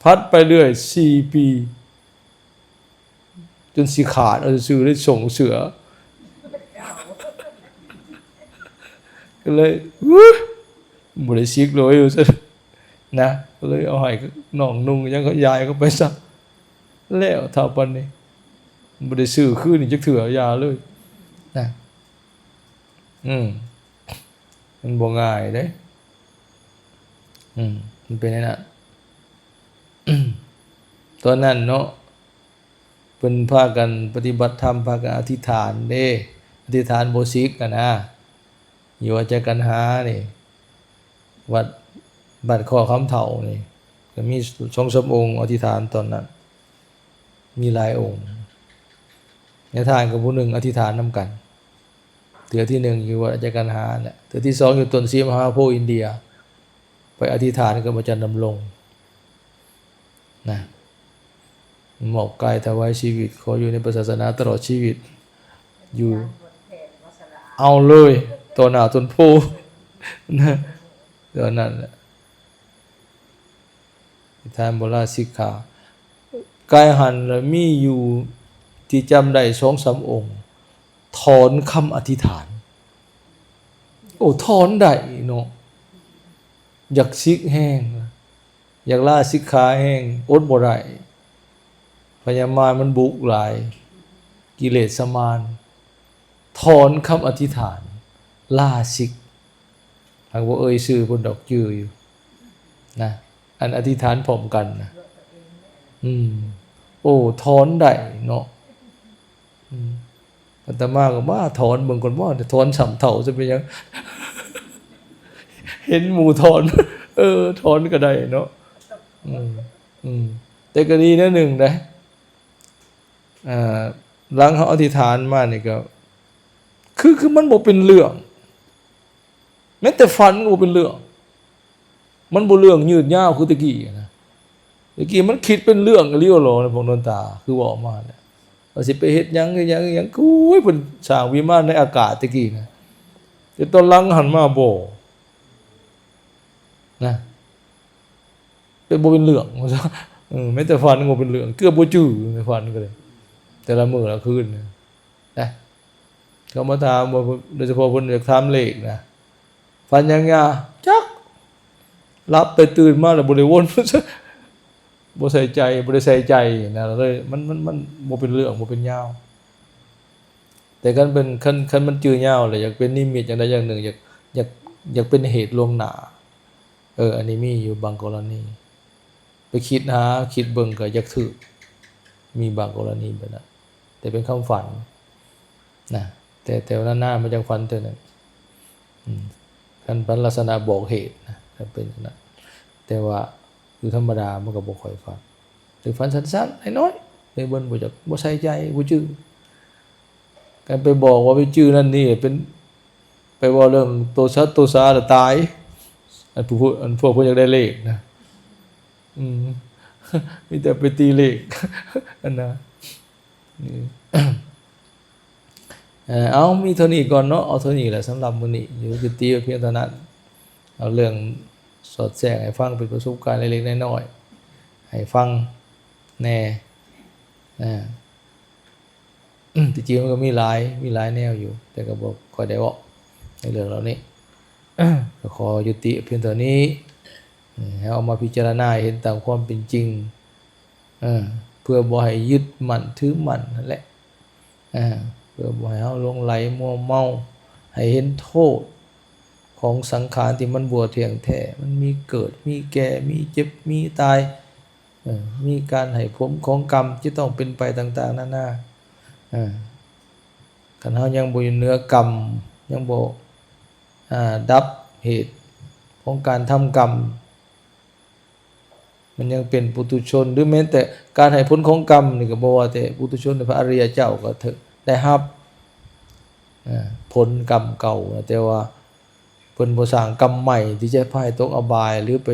ຜັດໄປເລື້ອຍສີ່ປີ ຈົນຊິຂາດເອົາຊື່ໆ ໄດ້ສົ່ງເສືອ ກໍເລີຍ ວື ບໍ່ໄດ້ສິກເລີຍ ວ່າຊັ້ນນະ ກໍເລີຍເອົາໃຫ້ນ້ອງນຸ່ງ ຫຍັງ ເຂົາ ຢາຍເຂົາໄປຊະ ແລ້ວເທົ່າປານນີ້ ບໍ່ໄດ້ຊື້ຄືນອີກຈັກເທື່ອ ຢ່າເລີຍນະ ອືມ ມັນບໍ່ງ່າຍເດ້ ອືມ ມັນເປັນແນວນັ້ນ ຕອນນັ້ນເນາະ ເພິ່ນພາກັນປະຕິບັດທຳ ພາກັນອະທິຖານເດ້ ອະທິຖານບໍ່ສິກຫັ້ນນະ ຢູ່ວັດຈະກັນຫານີ້ ວັດບ້ານຄໍຄຳເຖົ້ານີ້ ກໍມີສອງສາມອົງອະທິຖານຕອນນັ້ນ ມີຫຼາຍອົງ ຍາທ່ານກັບຜູ້ໜຶ່ງອະທິຖານນຳກັນ ເທື່ອທີໜຶ່ງຢູ່ວັດອາຈານກັນຫາແຫຼະ ເທື່ອທີສອງຢູ່ຕົ້ນສີມະຫາໂພອິນເດຍ ໄປອະທິຖານກັບອາຈານດຳລົງນະ ມອບກາຍຖວາຍຊີວິດ ຂໍຢູ່ໃນພະສາສະໜາຕະຫຼອດຊີວິດ ຢູ່ ເອົາເລີຍ ຕໍ່ໜ້າຕົ້ນໂພນະ ຕອນນັ້ນແຫຼະ ທ່ານບໍ່ລາສິກຂາ ກາຍຫັນລະມີຢູ່ທີ່ຈຳໄດ້ສອງສາມອົງ ຖອນຄຳອະທິຖານ ໂອ້ ຖອນໄດ້ເນາະ ຢາກສິກແຮງ ຢາກລາສິກຂາແຮງ ອົດບໍ່ໄດ້ ພະຍາມານມັນບຸກຫຼາຍ ກິເລສະມານ ຖອນຄຳອະທິຖານ ລາສິກ ຫາກບໍ່ເອີ່ຍຊື່ເພິ່ນດອກ ຈື່ຢູ່ນະ ອັນອະທິຖານພ້ອມກັນນະ. ອືມ ໂອ້ ຖອນໄດ້ເນາະ. ອືມ ອາດຕະມາກໍມາຖອນເບິ່ງກ່ອນ ບໍ່ຖອນຊ້ຳເທົ້າ ຈະເປັນຫຍັງ ເຫັນໝູ່ຖອນ ເອີ ຖອນກໍໄດ້ເນາະ. ອືມ ອືມ ແຕ່ກໍດີແນວໜຶ່ງໄດ໋ ອ່າ ຫຼັງເຮົາອະທິຖານມານີ້ກໍ ຄື ຄືມັນບໍ່ເປັນເລື່ອງ ແມ້ແຕ່ຝັນກໍບໍ່ເປັນເລື່ອງ ມັນບໍ່ເລື່ອງຍືດຍາວຄືແຕ່ກີ້ນະ. ແຕ່ກີ້ມັນຄິດເປັນເລື່ອງອີ່ຫຼີຫຼໍ ພວກໂນນຕາ ຄືເວົ້າມາແຫຼະ ວ່າຊິໄປເຮັດຫຍັງ ເຮັດຫຍັງ ເຮັດຫຍັງ ໂອ້ຍ ເພິ່ນສ້າງວິມານໃນອາກາດແຕ່ກີ້ນະ ແຕ່ຕອນຫຼັງຫັ້ນມາບໍ່ນະ ເປັນ ບໍ່ເປັນເລື່ອງ ເອີ ແມ້ແຕ່ຝັນກໍບໍ່ເປັນເລື່ອງ ເກືອບບໍ່ຈື່ໃນຝັນກໍໄດ້ ແຕ່ລະມື້ລະຄືນນະ. ເຂົາມາຖາມວ່າ ໂດຍສະເພາະເພິ່ນຢາກຖາມເລກນະ ຝັນຫຍັງຍາ ຈັກ ຫຼັບໄປຕື່ນມາແລ້ວບໍ່ໄດ້ວົນ ບໍ່ໃສ່ໃຈ ບໍ່ໄດ້ໃສ່ໃຈນະ ເລີຍ ມັນ ມັນ ມັນບໍ່ເປັນເລື່ອງ ບໍ່ເປັນຍາວ. ແຕ່ຄັນເປັນ ຄັນ ຄັນມັນຈື່ຍາວແລ້ວ ຢາກເປັນນິມິດຢ່າງໃດຢ່າງໜຶ່ງ ຢາກ ຢາກ ຢາກເປັນເຫດລ່ວງໜ້າ ເອີ ອັນນີ້ມີຢູ່ບາງກໍລະນີ ໄປຄິດຫາ ຄິດເບິ່ງກໍຢາກຖືກ ມີບາງກໍລະນີແບບນັ້ນ ແຕ່ເປັນຄຳຝັນນະ ແຕ່ ແຕ່ວ່ານານໆມາຈັ່ງຝັນເທື່ອໜຶ່ງ. ອືມ ຄັນຝັນລັກສະນະບອກເຫດນະ ຄັນເປັນຈັ່ງນັ້ນ ແຕ່ວ່າຢູ່ທຳມະດາມັນກໍບໍ່ຄ່ອຍຝັນ ຫຼືຝັນສັ້ນໆ ນ້ອຍໆ ເລີຍເພິ່ນບໍ່ຈັກ ບໍ່ໃສ່ໃຈ ບໍ່ຈື່. ການໄປບອກວ່າໄປຈື່ນັ້ນນີ້ ເປັນ ໄປເວົ້າເລື່ອງໂຕສັດໂຕສາລະຕາຍ ອັນຜູ້ ອັນພວກເພິ່ນຢາກໄດ້ເລກນະ. ອືມ ມີແຕ່ໄປຕີເລກຫັ້ນນະ. ເອີ ເອົາ ມີເທົ່ານີ້ກ່ອນເນາະ ເອົາເທົ່ານີ້ແຫຼະສຳລັບມື້ນີ້ ຢູ່ ຢຸດຕິໄວ້ພຽງເທົ່ານັ້ນ. ເອົາເລື່ອງສອດແຊກໃຫ້ຟັງ ເປັນປະສົບການເລັກໆນ້ອຍໆ ໃຫ້ຟັງແດ່. ເອີ ທີ່ຈິງມັນກໍມີຫຼາຍ ມີຫຼາຍແນວຢູ່ ແຕ່ກໍບໍ່ຄ່ອຍໄດ້ເວົ້າໃນເລື່ອງເຫຼົ່ານີ້. ກໍຂໍຍຸຕິພຽງເທົ່ານີ້ ໃຫ້ເຮົາເອົາມາພິຈາລະນາໃຫ້ເຫັນຕາມຄວາມເປັນຈິງ ເອີ ເພື່ອບໍ່ໃຫ້ຍຶດໝັ້ນຖືໝັ້ນຫັ້ນແຫຼະ ເອີ ເພື່ອບໍ່ໃຫ້ເຮົາຫຼົງໄຫຼມົວເມົາ ໃຫ້ເຫັນໂທດຂອງສັງຂານທີ່ມັນບໍ່ທ່ຽງແທ້ ມັນມີເກີດ ມີແກ່ ມີເຈັບ ມີຕາຍ ເອີ ມີການໃຫ້ຜົນຂອງກຳທີ່ຕ້ອງເປັນໄປຕ່າງໆນານາ. ເອີ ຄັນເຮົາຍັງບໍ່ຢູ່ເໜືອກຳ ຍັງບໍ່ ອາ ດັບເຫດຂອງການທຳກຳ ມັນຍັງເປັນປຸຖຸຊົນ ຫຼືແມ່ນແຕ່ການໃຫ້ຜົນຂອງກຳນີ້ ກໍບໍ່ວ່າແຕ່ປຸຖຸຊົນ ແຕ່ພະອະລິຍະເຈົ້າກໍຖືກໄດ້ຮັບ ເອີ ຜົນກຳເກົ່າ ແຕ່ວ່າເພິ່ນບໍ່ສ້າງກຳໃໝ່ທີ່ຈະພາໃຫ້ຕົກອະບາຍ ຫຼືໄປ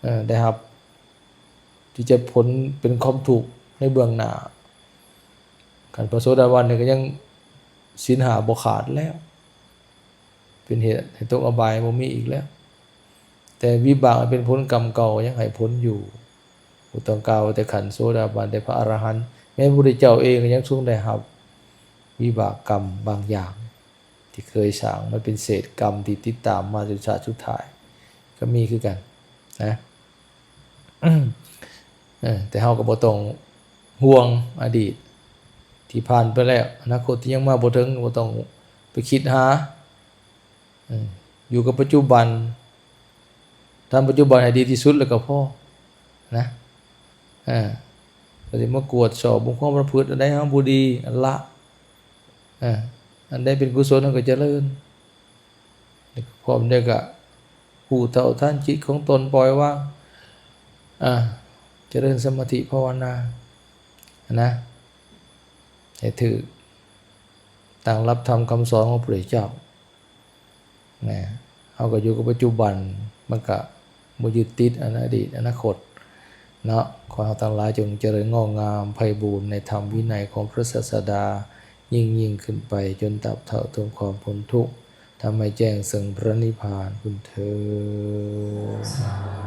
ເອີ ໄດ້ຮັບ ທີ່ຈະຜົນເປັນຄວາມທຸກໃນເບື້ອງໜ້າ. ຄັນພະໂສດາບັນນີ້ກໍຍັງ ສິນຫ້າບໍ່ຂາດແລ້ວ ເປັນເຫດໃຫ້ຕົກອະບາຍບໍ່ມີອີກແລ້ວ ແຕ່ວິບາກອັນເປັນຜົນກຳເກົ່າຍັງໃຫ້ຜົນຢູ່. ບໍ່ຕ້ອງກ່າວວ່າແຕ່ຂັ້ນໂສດາບັນ ແຕ່ພະອະລະຫັນ ແມ່ນພະພຸດທະເຈົ້າເອງກໍຍັງຊົງໄດ້ຮັບວິບາກກຳບາງຢ່າງ ທີ່ເຄີຍສ້າງ ມັນເປັນເສດກຳທີ່ຕິດຕາມມາຈົນຊາດສຸດທ້າຍ ກໍມີຄືກັນນະ. ເອີ ແຕ່ເຮົາກໍບໍ່ຕ້ອງຫ່ວງອະດີດທີ່ຜ່ານໄປແລ້ວ ອະນາຄົດທີ່ຍັງມາບໍ່ເຖິງ ບໍ່ຕ້ອງໄປຄິດຫາ. ເອີ ຢູ່ກັບປັດຈຸບັນ ທຳປັດຈຸບັນໃຫ້ດີທີ່ສຸດແລ້ວກໍພໍນະ. ເອີ ກໍຊິມາກວດສອບເບິ່ງຄວາມປະພຶດ ອັນໃດເຮົາບໍ່ດີ ອັນລະ ເອີ ອັນໃດເປັນກຸສົນ ເຮົາກໍຈະເລີນ ພ້ອມດ້ວຍກໍຮູ້ເທົ່າທັນຈິດຂອງຕົນ ປ່ອຍວາງ ອາ ຈະເລີນສະມາທິພາວະນານະ ໃຫ້ຖືກຕາມຫຼັກທຳຄຳສອນຂອງພະພຸດທະເຈົ້າ. ນະ ເຮົາກໍຢູ່ກັບປັດຈຸບັນ ມັນກະບໍ່ຍຶດຕິດອັນອະດີດອະນາຄົດເນາະ. ຂໍໃຫ້ເຮົາທັງຫຼາຍຈົ່ງຈະເລີນງອກງາມໄພບູນໃນທຳວິໄນຂອງພະສາສະດາ ຍິ່ງໆຂຶ້ນໄປ ຈົນຕາບເທົ່າເຖິງຄວາມພົ້ນທຸກ ທຳໃຫ້ແຈ້ງເຊິ່ງພະນິບພານພຸ້ນເທີດ.